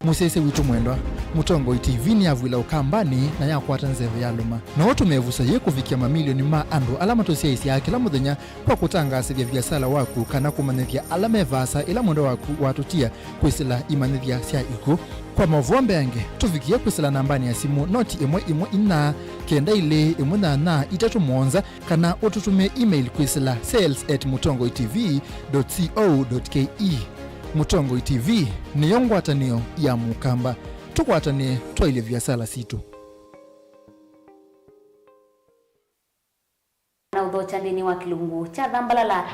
Mũsyaĩĩsya witũ mwendwa, Mũtongoi T V nĩyavw'ĩla Ũkambanĩ na yakwata nzeve yalũma. No ũtũme ĩvuso yĩĩ kũvikĩa mamilioni ma andũ ala matũsyaĩĩsyaa kĩla mũthenya kwa kũtangaasĩthya viasala waku kana kũmanyĩthya ala me vaasa ĩla mwendwa waku watũtia kwĩsĩla imanyĩthya sya ikw'ũ. Kwa maũvoo mbeange, tũvikĩe kwĩsĩla nambanĩ ya simũ noti ĩmwe ĩmwe inya kenda ilĩ ĩmwe nyanya itatũ mũonza, kana ũtũtũmĩe email kwĩsĩla sales at mũtongoi T V dot co dot K E. Mũtongoi T V nĩyo ngwatanĩo ya Mũkamba. Tũkwatanĩe twaĩlye viasala sitũ. Na ũthokya nthĩnĩ wa kĩlungu kya thambalala.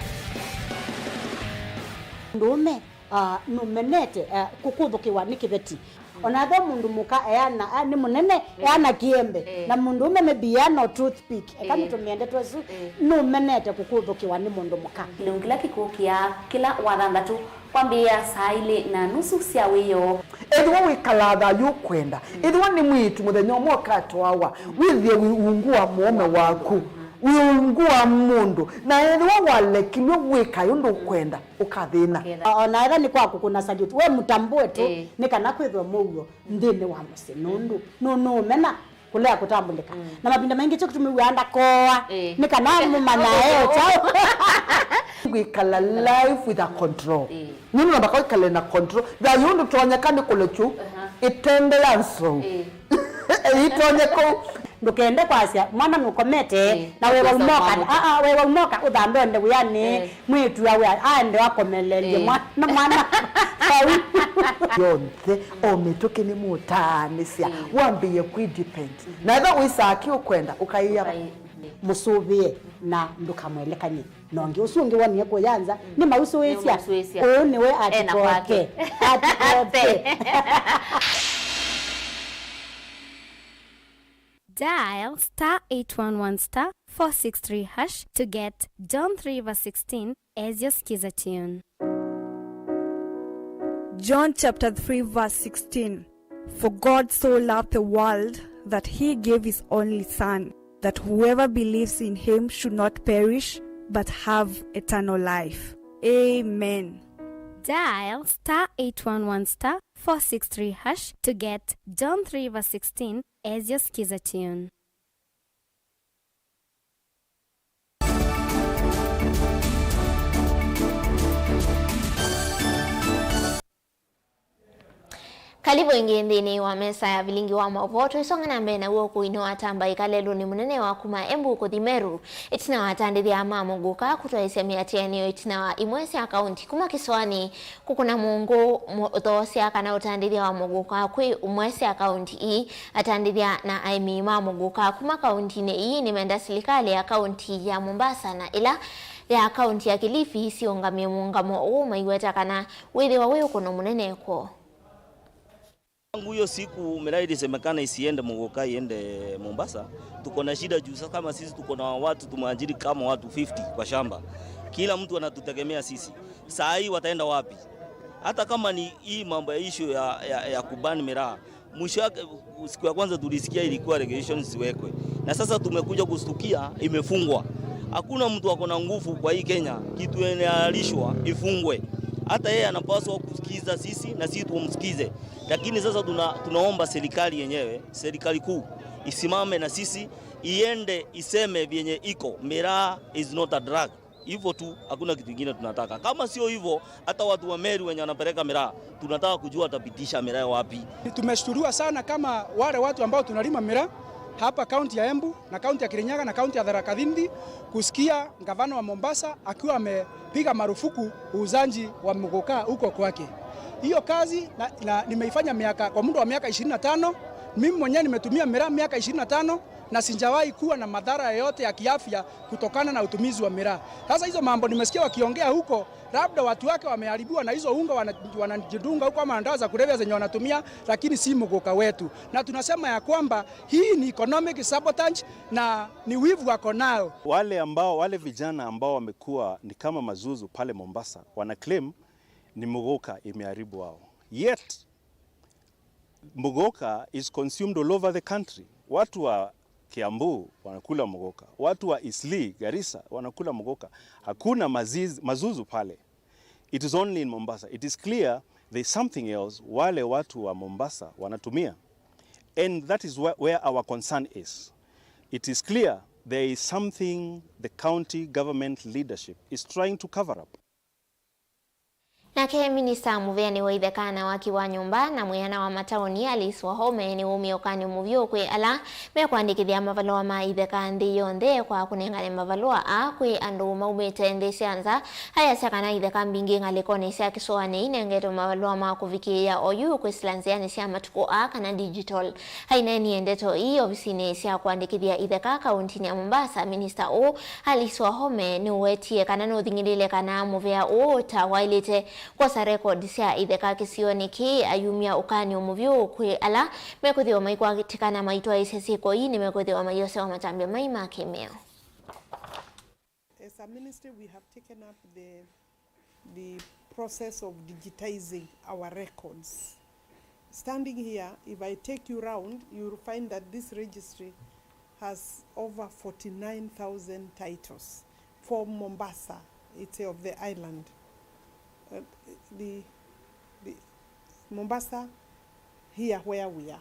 Mũndũũme, ah, nũmenete, ah, kũkũthũkĩwa nĩ kĩveti. Ona ethĩwa mũndũ mũka eana, ah, nĩ mũnene, eh, eana kĩembe. Eh. Na mũndũũme maybe eana o toothpick. Eka, eh, nĩtũmĩe ndeto ĩsu, eh, nũmenete kũkũthũkĩwa nĩ mũndũ mũka. Kĩlungu kĩla kĩkũkĩa kĩla wathanthatũ. Kwambĩĩa saa ilĩ na nusu sya wĩoo. Ethĩwa wĩkalaa thayũ ũkwenda, ethĩwa nĩ mwĩĩtu mũthenya ũmwe ũkatwawa, wĩthĩe wĩ ungu wa mũũme waku, wĩ ungu wa mũndũ, na ethĩwa walekilw'e wĩkae ũndũ ũkwenda, ũkathĩna. Ũkethĩa. O na ethĩwa nĩ kwa kũkũna salute, we mũtambũe tu, ĩĩ, nĩ kana kwĩthwe mũuo nthĩnĩ wa mũsyĩ, nũndũ nũ-, nũũmena. Kũlea kũtambũlĩka. Mm. Na mavinda maingĩ kyo kĩtumi wĩaa ndakoa. Ĩĩ. Nĩ kana mũmanyae o kyaũ. Kwĩkala life with a control. Ĩĩ. Nĩ nũndũ mpaka wĩkale na control. Thayũ ndũtonyeka nĩ kũlekyu. Aha. Ĩtende ya nzou. Ĩĩ. Ĩtonye kũu. Ndũkende kwasya mwana nũkomete. Ĩĩ. Na wewa ũkosa ũmoka. Mwana. Aa, wewa ũmoka ũthambe ũende wĩanĩ. Ĩĩ. Mwĩĩtu awe aende akomelelye. Ĩĩ. Mwana, mwana. Vau. Yonthe, o mĩtũkĩ nĩmũtaanĩsya. Ĩĩ. Wambĩĩe kwĩ depend. Na ethĩwa wĩsaa kĩ ũkwenda, ũkaĩa. Ũkai-, mũsũvĩe na ndũkamwelekany'e na ũngĩ. Ũsu ũngĩ wonie kũya nza, mm, nĩmausũĩsya. Nĩmausũĩsya. Ũũ nĩwe. Ena atũkoke kwake. Atũkoke. Dial star eight one one star four six three hash to get John three verse sixteen as your Skiza tune. John chapter three verse sixteen. For God so loved the world that he gave his only Son, that whoever believes in him should not perish but have eternal life. Amen. Dial star eight one one star four six three hash to get John three verse sixteen as your Skiza tune. Karibu ĩngĩ nthĩnĩ wa mesa ya vilingi wa maũvoo. Tũisonga na mbee naw'o ũkũinĩ wa tamba ĩkalelũnĩ mũnene wa kuma Embu kũthi Meru, ĩtina wa atandĩthya ma mũgũka kũtwaĩsya mĩatĩanĩo ĩtina wa imwe sya kaunti kuma kĩsoanĩ kũkũna mũngũ mũthoosya kana ũtandĩthya wa mũgũka kwĩ umwe sya kaunti ii. Atandĩthya na aĩmi ma mũgũka kuma kauntinĩ ii nĩmenda silikalĩ ya kaunti ya Mombasa na ĩla ya kaunti ya Kilifi siũngamĩe mũũngamo ũũ maiweta kana wĩthĩwa wĩ ũkũno mũnene kwoo. Tangu hiyo siku miraa ilisemekana isiende Muguka, iende Mombasa, tuko na shida juu sasa kama sisi tuko na watu tumeajiri kama watu fifty kwa shamba. Kila mtu anatutegemea sisi. Saa hii wataenda wapi? Hata kama ni hii mambo ya issue ya, ya, ya kuban miraa, mwisho wake, siku ya kwanza tulisikia ilikuwa regulations ziwekwe. Na sasa tumekuja kustukia imefungwa. Hakuna mtu ako na nguvu kwa hii Kenya, kitu yenye halishwa ifungwe. Hata yeye anapaswa kusikiza sisi na sisi tumsikize. Lakini sasa tuna-, tunaomba serikali yenyewe, serikali kuu, isimame na sisi, iende iseme vyenye iko. Miraa is not a drug. Hivyo tu, hakuna kitu kingine tunataka. Kama sio hivyo, hata watu wa Meru wenye wanapeleka miraa, tunataka kujua watapitisha miraa wapi. Tumeshtuliwa sana kama wale watu ambao tunalima miraa hapa kaunti ya Embu na kaunti ya Kirinyaga na kaunti ya Tharaka Nithi kusikia gavana wa Mombasa akiwa amepiga marufuku uuzaji wa muguka huko kwake. Hiyo kazi na, na, nimeifanya miaka, kwa muda wa miaka ishirini na tano. Mimi mwenyewe nimetumia miraa miaka ishirini na tano na sijawahi kuwa na madhara yoyote ya kiafya kutokana na utumizi wa miraa. Sasa hizo mambo nimesikia wakiongea huko, labda watu wake wameharibiwa na hizo unga wana-, wanajidunga huko ama na dawa za kulevya zenye wanatumia, lakini si muguka wetu. Na tunasema ya kwamba hii ni economic sabotage na ni wivu wako nao. Wale ambao, wale vijana ambao wamekuwa ni kama mazuzu pale Mombasa, wana claim ni muguka imeharibu wao. Yet, muguka is consumed all over the country. Watu wa Kiambu wanakula muguka. Watu wa Eastleigh, Garissa wanakula muguka. Hakuna maziz-, mazuzu pale. It is only in Mombasa. It is clear there is something else wale watu wa Mombasa wanatumia. And that is where, where our concern is. It is clear there is something the county government leadership is trying to cover up. Nake minista mũvĩanĩ wa itheka na waki wa nyũmba na mwĩana wa mataoni, Alice Wahome, nĩwumie ũkany'o mũvyũ kwĩ ala mekwandĩkĩthya mavalũa ma itheka nthĩ yonthe kwa kũnengane mavalũa aa kwĩ andũ maumĩte nthĩ sya nza. Ayasya kana itheka mbingĩ ngalĩkonĩ sya kĩsoanĩ inengetwe mavalũa ma kũvikĩĩa oyu kwĩsĩla nzĩanĩ sya matukũ aa kana digital. Aineenie ndeto ii ovisinĩ sya kũandĩkĩthya itheka kauntinĩ ya Mombasa, minista ũũ Alice Wahome nĩũwetie kana nũthing'ĩlĩle kana mũvea ũũ ta waĩlĩte kwosa rekondi sya itheka kĩsionĩ kĩĩ, ayumya ũkany'o mũvyũ kwĩ ala mekwĩthĩwa maikwatĩkana maitwaĩĩsya syĩko ii nĩmekwĩthĩwa maiosewa matambya mai ma kĩmĩao. As a ministry, we have taken up the, the process of digitizing our records. Standing here, if I take you round, you'll find that this registry has over forty-nine thousand titles for Mombasa, it's of the island. Uh, the, the Mombasa, here where we are.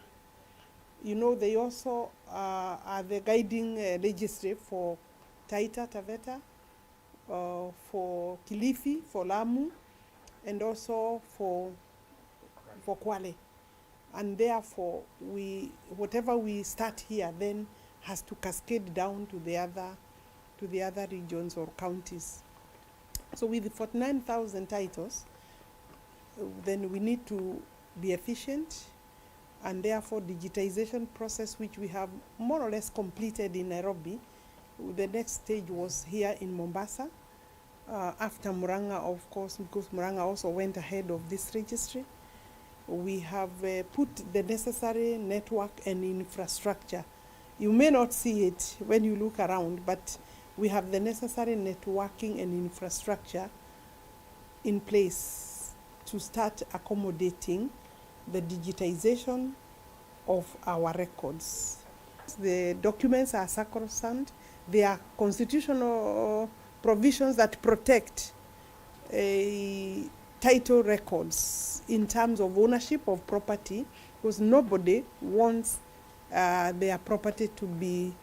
You know, they also, uh, are the guiding, uh, registry for Taita Taveta, uh, for Kilifi, for Lamu, and also for, for Kwale. And therefore, we, whatever we start here then has to cascade down to the other, to the other regions or counties. So with forty-nine thousand titles, uh, then we need to be efficient, and therefore digitization process, which we have more or less completed in Nairobi, the next stage was here in Mombasa, uh, after Murang'a, of course, because Murang'a also went ahead of this registry. We have, uh, put the necessary network and infrastructure. You may not see it when you look around, but we have the necessary networking and infrastructure in place to start accommodating the digitization of our records. The documents are sacrosanct. They are constitutional provisions that protect, uh, title records in terms of ownership of property, because nobody wants, uh, their property to be,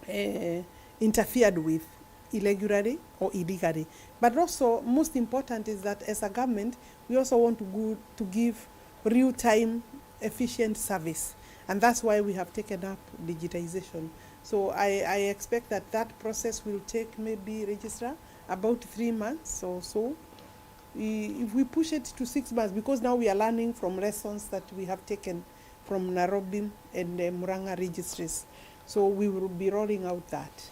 uh, interfered with irregularly or illegally. But also, most important is that as a government, we also want to, go, to give real-time efficient service, and that's why we have taken up digitization. So I, I expect that that process will take maybe, Registrar, about three months or so. I-, if we push it to six months, because now we are learning from lessons that we have taken from Nairobi and, uh, Murang'a registries. So we will be rolling out that.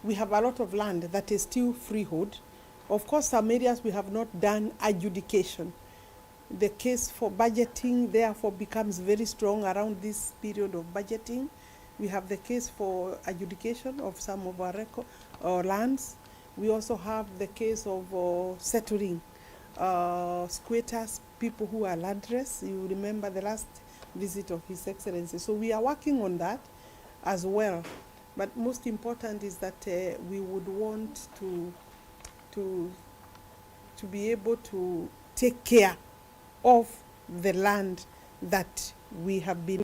We have a lot of land that is still freehold. Of course, some areas we have not done adjudication. The case for budgeting, therefore, becomes very strong around this period of budgeting. We have the case for adjudication of some of our reco-, our lands. We also have the case of, uh, settling, uh, squatters, people who are landless. You remember the last visit of His Excellency. So we are working on that as well. But most important is that, uh, we would want to, to, to be able to take care of the land that we have been.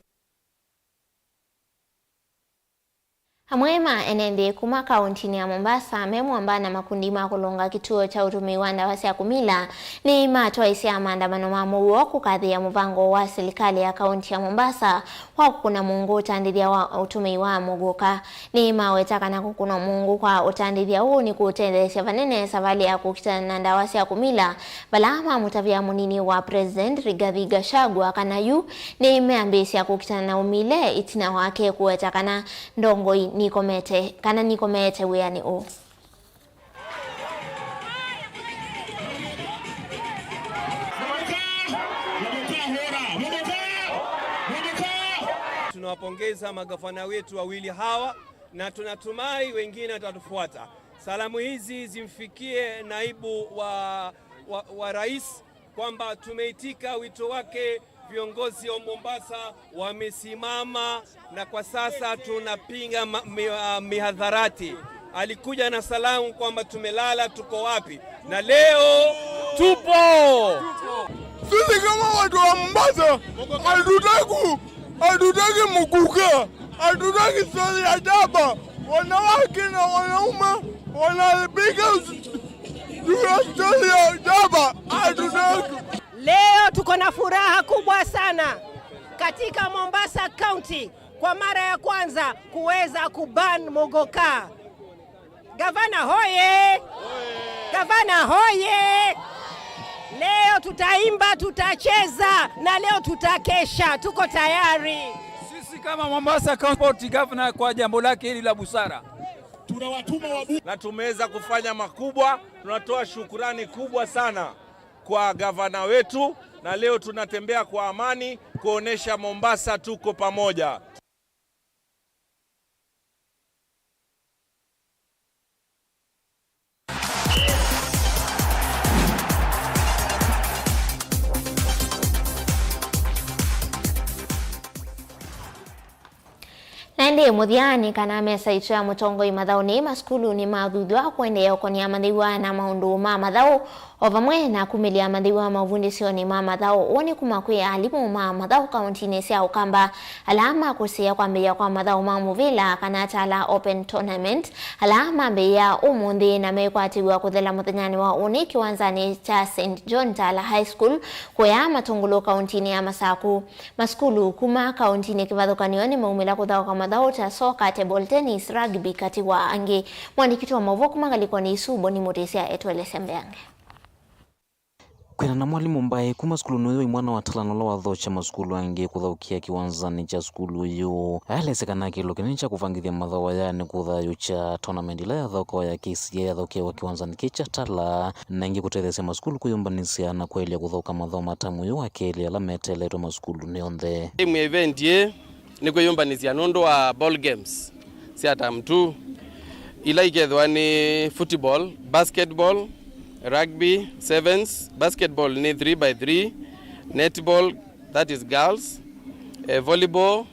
Amwe ma ene nthĩ kuma kauntinĩ ya Mombasa me mwamba na makundi ma kũlũnga kĩtuo kya ũtũmĩi wa ndawa sya kũmila nĩmatwaĩsya maandamano ma mũuo kũkathĩĩa mũvango wa silikalĩ ya kaunti ya Mombasa wa kũkũna mũngũ ũtandĩthya wa ũtũmĩi wa mũgũka. Nĩmaweta kana kũkũna mũngũ kwa ũtandĩthya ũũ nĩkũũtetheesya vanene savalĩ ya kũkitana na ndawa sya kũmila, vala mamũtavya mũnini wa President Rigathi Gachagua kana yu nĩmeambĩĩsya kũkitana na ũmile ĩtina wake kũweta kana ndongoi nikomete, kana nikomeete wĩanĩ ũũ. Tunawapongeza magavana wetu wawili hawa na tunatumai wengine watatufuata. Salamu hizi zimfikie naibu wa, wa, wa rais kwamba tumeitika wito wake. Viongozi wa Mombasa wamesimama na kwa sasa tunapiga ma-, mi-, ah, mihadharati. Alikuja na salamu kwamba tumelala, tuko wapi? Na leo tupo. Sisi kama watu wa Mombasa, hatutaki, hatutaki muguka, hatutaki stori ya jaba. Wanawake na wanaume wanaharibika juu ya stori ya jaba, hatutaki. Leo tuko na furaha kubwa sana katika Mombasa County kwa mara ya kwanza kuweza kuban muguka. Gavana hoye! Gavana hoye! Leo tutaimba, tutacheza na leo tutakesha. Tuko tayari. Sisi kama Mombasa County Governor kwa jambo lake hili la busara. Tunawatuma wabu- Na tumeweza kufanya makubwa. Tunatoa shukurani kubwa sana kwa gavana wetu, na leo tunatembea kwa amani kuonesha Mombasa tuko pamoja. Na ĩndĩ mũthyaanĩ, kana mesa ĩtũ ya mũtongoi mathaũnĩ, masukulu nĩmathuthw'a kũendeea ũkonia mathĩw'a na maũndũ ma mathaũ, O vamwe na kumĩlya mathyũa maũvundĩsyonĩ ma mathaũ, ũũ nĩ kuma kwĩ alimũ ma mathaũ kauntinĩ sya Ũkamba, ala makũsĩĩa kwambĩĩa kwa mathaũ ma mũvĩla kana Tala Open Tournament, ala mambĩĩa ũmũnthĩ na mekwatĩw'a kũthela mũthenyanĩ wa ũnĩ kĩwanzanĩ kya Saint John Tala High School, kũya Matũngũlũ kauntinĩ ya Masaku. Masukulu kuma kauntinĩ kĩvathũkany'o nĩmaumĩla kũthaũka mathaũ ta soka, table tennis, rugby katĩ wa angĩ. Mwandĩki witũ wa maũvoo kuma ngalĩkonĩ isu, Boni Mũtĩsya, etũelesya mbeange. Kwĩana na mwalimũ mbaĩ kuma sukulunĩ ũyũ, imwana wa Tala na ũla wathookya masukulu angĩ kũthaũkĩa kĩwanzanĩ kya sukulu ũyũ. Aelesya kana kĩlo kĩnene kya kũvangĩthya mathaũ aya nĩ kũthayũũkya tournament ĩla yathaũkawa ya K C A yathaũkĩawa kĩwanzanĩ kĩĩ kya Tala, na ĩngĩ kũtetheesya masukulu kwĩyũmbanĩsya na kwaĩlya kũthaũka mathaũ ma tamu ũyũ wa kelĩ ala meteeletwe masukulunĩ onthe. Aim ya event ĩĩ nĩ kwĩyũmbanĩsya nũndũ wa ball games sya term two, ila ikethĩwa nĩ football, basketball, rugby, sevens, basketball nĩ three by three, netball, that is girls, eh, volleyball,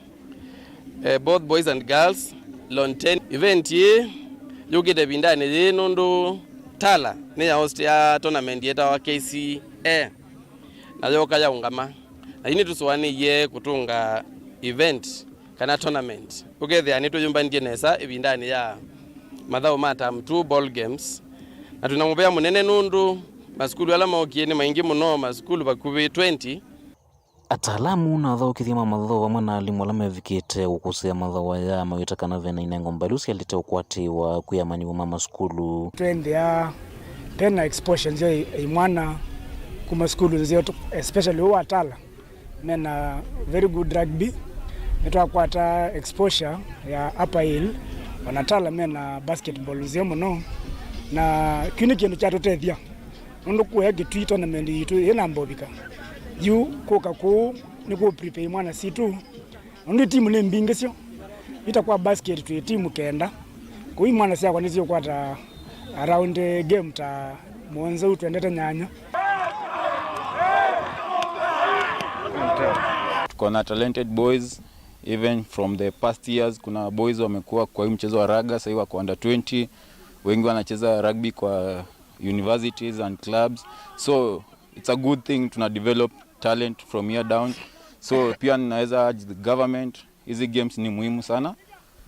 eh, both boys and girls, lawn tennis. Event ĩĩ yũkĩte ĩvindanĩ yĩĩ nũndũ Tala nĩya host ya tournament yĩtawa K C A, na yooka yaũngama. Na yu nĩtũsũanĩie kũtũnga event kana tournament, ũkethĩa nĩtwĩyũmbanĩtye nesa ĩvindanĩ ya mathaũ ma term two ball games, na twĩna mũvea mũnene nũndũ masukulu ala mookie nĩ maingĩ mũno, masukulu vakuvĩ twenty. Ataalamu na athaũkĩthya ma mathaũ vamwe na alimũ ala mevikĩte kũkũsĩĩa mathaũ aya mawĩta kana ve na inengo mbaĩ ila syaĩlĩte ũkwatĩĩwa kwĩ amanyĩw'a ma masukulu. Twĩthĩaa twĩ na exposure nzeo ya imwana kuma sukulu nzeo, especially ũũ wa Tala. Mena very good rugby. Nĩtwakwata exposure ya Upper Hill, ona Tala mena basketball nzeo mũno, na kĩu nĩ kĩndũ kyatũtethya nũndũ kũya Kitui tournament yitũ yĩ na mbovika. Yu kũka kũũ nĩ kũ prepare imwana sitũ, nũndũ itimu nĩ mbingĩ syo. Ita kwa basket twĩ timu kenda, kũu imwana syakwa nĩsiũkwata around, eh, game ta mũonza ũu twendete nyanya. Tuko na talented boys, even from the past years, kuna boys wamekuwa kwa hii mchezo wa raga, sahii wako under twenty, wengi wanacheza rugby kwa universities and clubs, so it's a good thing, tuna develop talent from here down. So pia ninaweza urge the government, hizi games ni muhimu sana.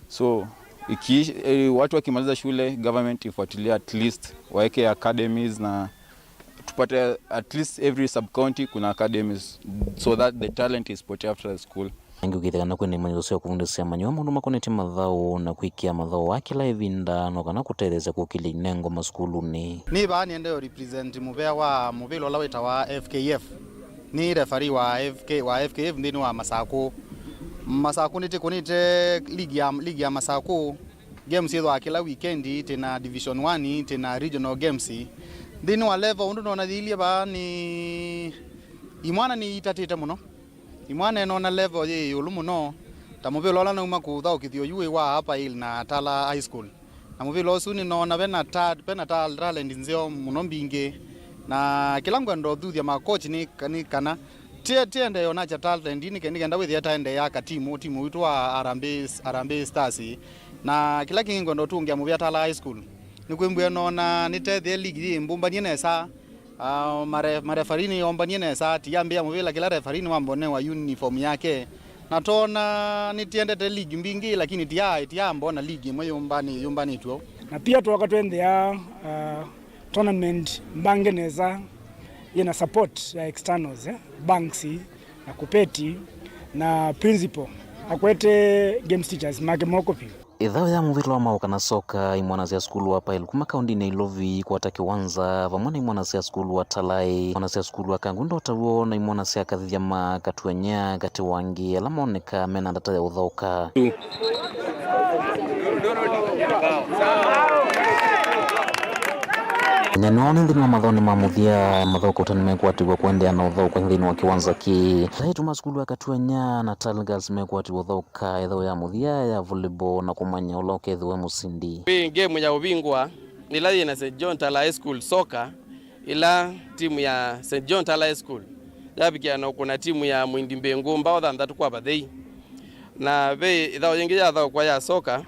So iki, eh, watu wakimaliza shule, government ifuatilie, at least waeke academies na tupate at least every sub county kuna academies, so that the talent is put after the school. Angĩ ũkĩthĩa kana kwĩna imanyĩsyo sya kũvundĩsya amanyĩw'a maũndũ makonetye mathaũ na kwĩkĩa mathaũ aa kĩla ĩvinda, no kana kũtetheesya kũkĩlya inengo masukulunĩ. Nĩ vaa nĩendee represent mũvea wa mũvĩla ũla wĩtawa F K F. Nĩ referee wa F K, wa F K F nthĩnĩ wa Masakũ. Masakũ nĩtĩkũnĩte ligi ya, ligi ya Masakũ, games syĩthwaa kĩla weekend, twĩ na Division one, twĩ na regional games. Nthĩnĩ wa level ũndũ nona yĩilyĩ vaa nĩ imwana nĩitatĩte mũno. Imwana ĩnona level yĩ ĩũlũ mũno, ta mũvĩla ũla nauma kũthaũkĩthya yu wĩ wa Upper Hill na Tala High School. Na mũvĩla ũsu nĩnoona vena ta-, vena ta-, talent nzeo mũno mbingĩ. Na kĩla ngwenda ũthuthya ma coach nĩ, nĩ kana tie-, tiendee onakya talent nĩ ke-, nĩ kenda wĩthĩa taendee aka timu, timu witũ wa Harambee, Harambee Stars. Na kĩla kĩngĩ ngwenda ũtũngĩa mũvea Tala High School. Nĩ kwĩmbwĩa noona nĩtethĩe ligi yĩ mbũmbanie nesa. Ah, mare-, marefarii nĩyombanie nesa, ti ambĩa mũvĩla kĩla refarii nĩwambonewa uniform yake. Na tona nĩtiendete ligi mbingĩ, lakini tia, tiambona ligi ĩmwe yũmbani-, yũmbanĩtw'e. Na pia twoka twendea, ah, tournament mbange nesa, yĩna support ya externals, eh, banks, na kupeti, na principal akwete games teachers make moko vyũ. Ĩthaũ ya mũvĩla wa maũũ kana soka, imwana sya sukulu wa Upper Hill kuma kaũndĩnĩ ya Ilovi ikwata kĩwanza, vamwe na imwana sya sukulu wa Talai, imwana sya sukulu wa Kangundo taw'o, na imwana sya Kathithyama, Katuenya, katĩ wa angĩ ala moneka mena ndata ya ũthaũka. Ĩnyanĩwa nĩ nthĩnĩ wa mathaũnĩ ma mũthya, mathaũka ũtanu mekwatĩw'a kũendeea na ũthaũka nthĩnĩ wa kĩwanza kĩĩ. Aĩtu ma sukulu wa Katuenya na Tala Girls mekwatĩw'a ũthaũka ĩthaũ ya mũthya ya volleyball na kũmanya ũla ũkethĩwa e mũsindi. Kwĩ game ya ũvingũa ĩla yĩ na Saint John Tala High School soccer, ĩla timu ya Saint John Tala High School yavikĩa na ũkũna timu ya Mwindi Mbĩngũ mbao thanthatũ kwa vathei. Na ve ĩthaũ yĩngĩ yathaũkwa ya soccer,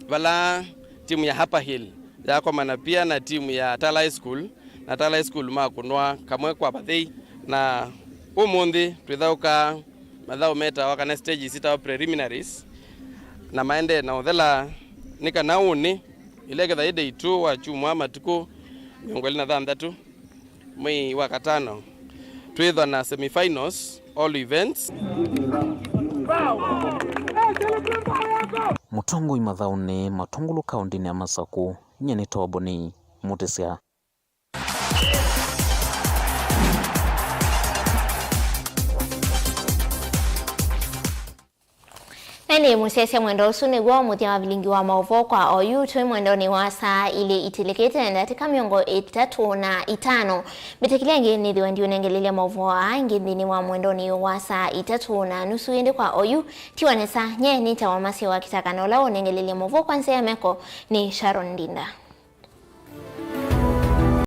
vala timu ya Upper Hill yakomana pia na timu ya Tala High School, na Tala High School makũnwa kamwe kwa vathei, na ũmũnthĩ twĩthaũkaa mathaũ metawa kana stages itawa preliminaries, na maendee na ũthela nĩ kana ũnĩ ĩla ĩketha ĩ day two wa kyumwa matukũ mĩongo ĩlĩ na thanthatũ mwei wa katano twĩthwa na semifinals all events. Mũtongoi mathaũnĩ matungulu kaũndĩnĩ ya Masakũ, nyie nĩ Toboni Mũtĩsya. Na nĩ mũsyaĩĩsya mwendwa, ũsu nĩw'o mũthya wa vilingi wa maũvoo kwa oyu. Twĩ mwendonĩ wa saa ilĩ itilĩkĩte ndatĩka mĩongo ĩtatũ na itano. Mbĩtĩkĩlya ĩngĩ nĩthĩwe ndiũnengelelya maũvoo aa ĩngĩ nthĩnĩ wa mwendonĩ wa saa itatũ na nusu, ĩndĩ kwa oyu tiwa nesa. Nyie nĩtawa Masio wa Kitaka, na ũla ũnengelelya maũvoo kwa nzĩa ya meko nĩ Sharon Ndinda.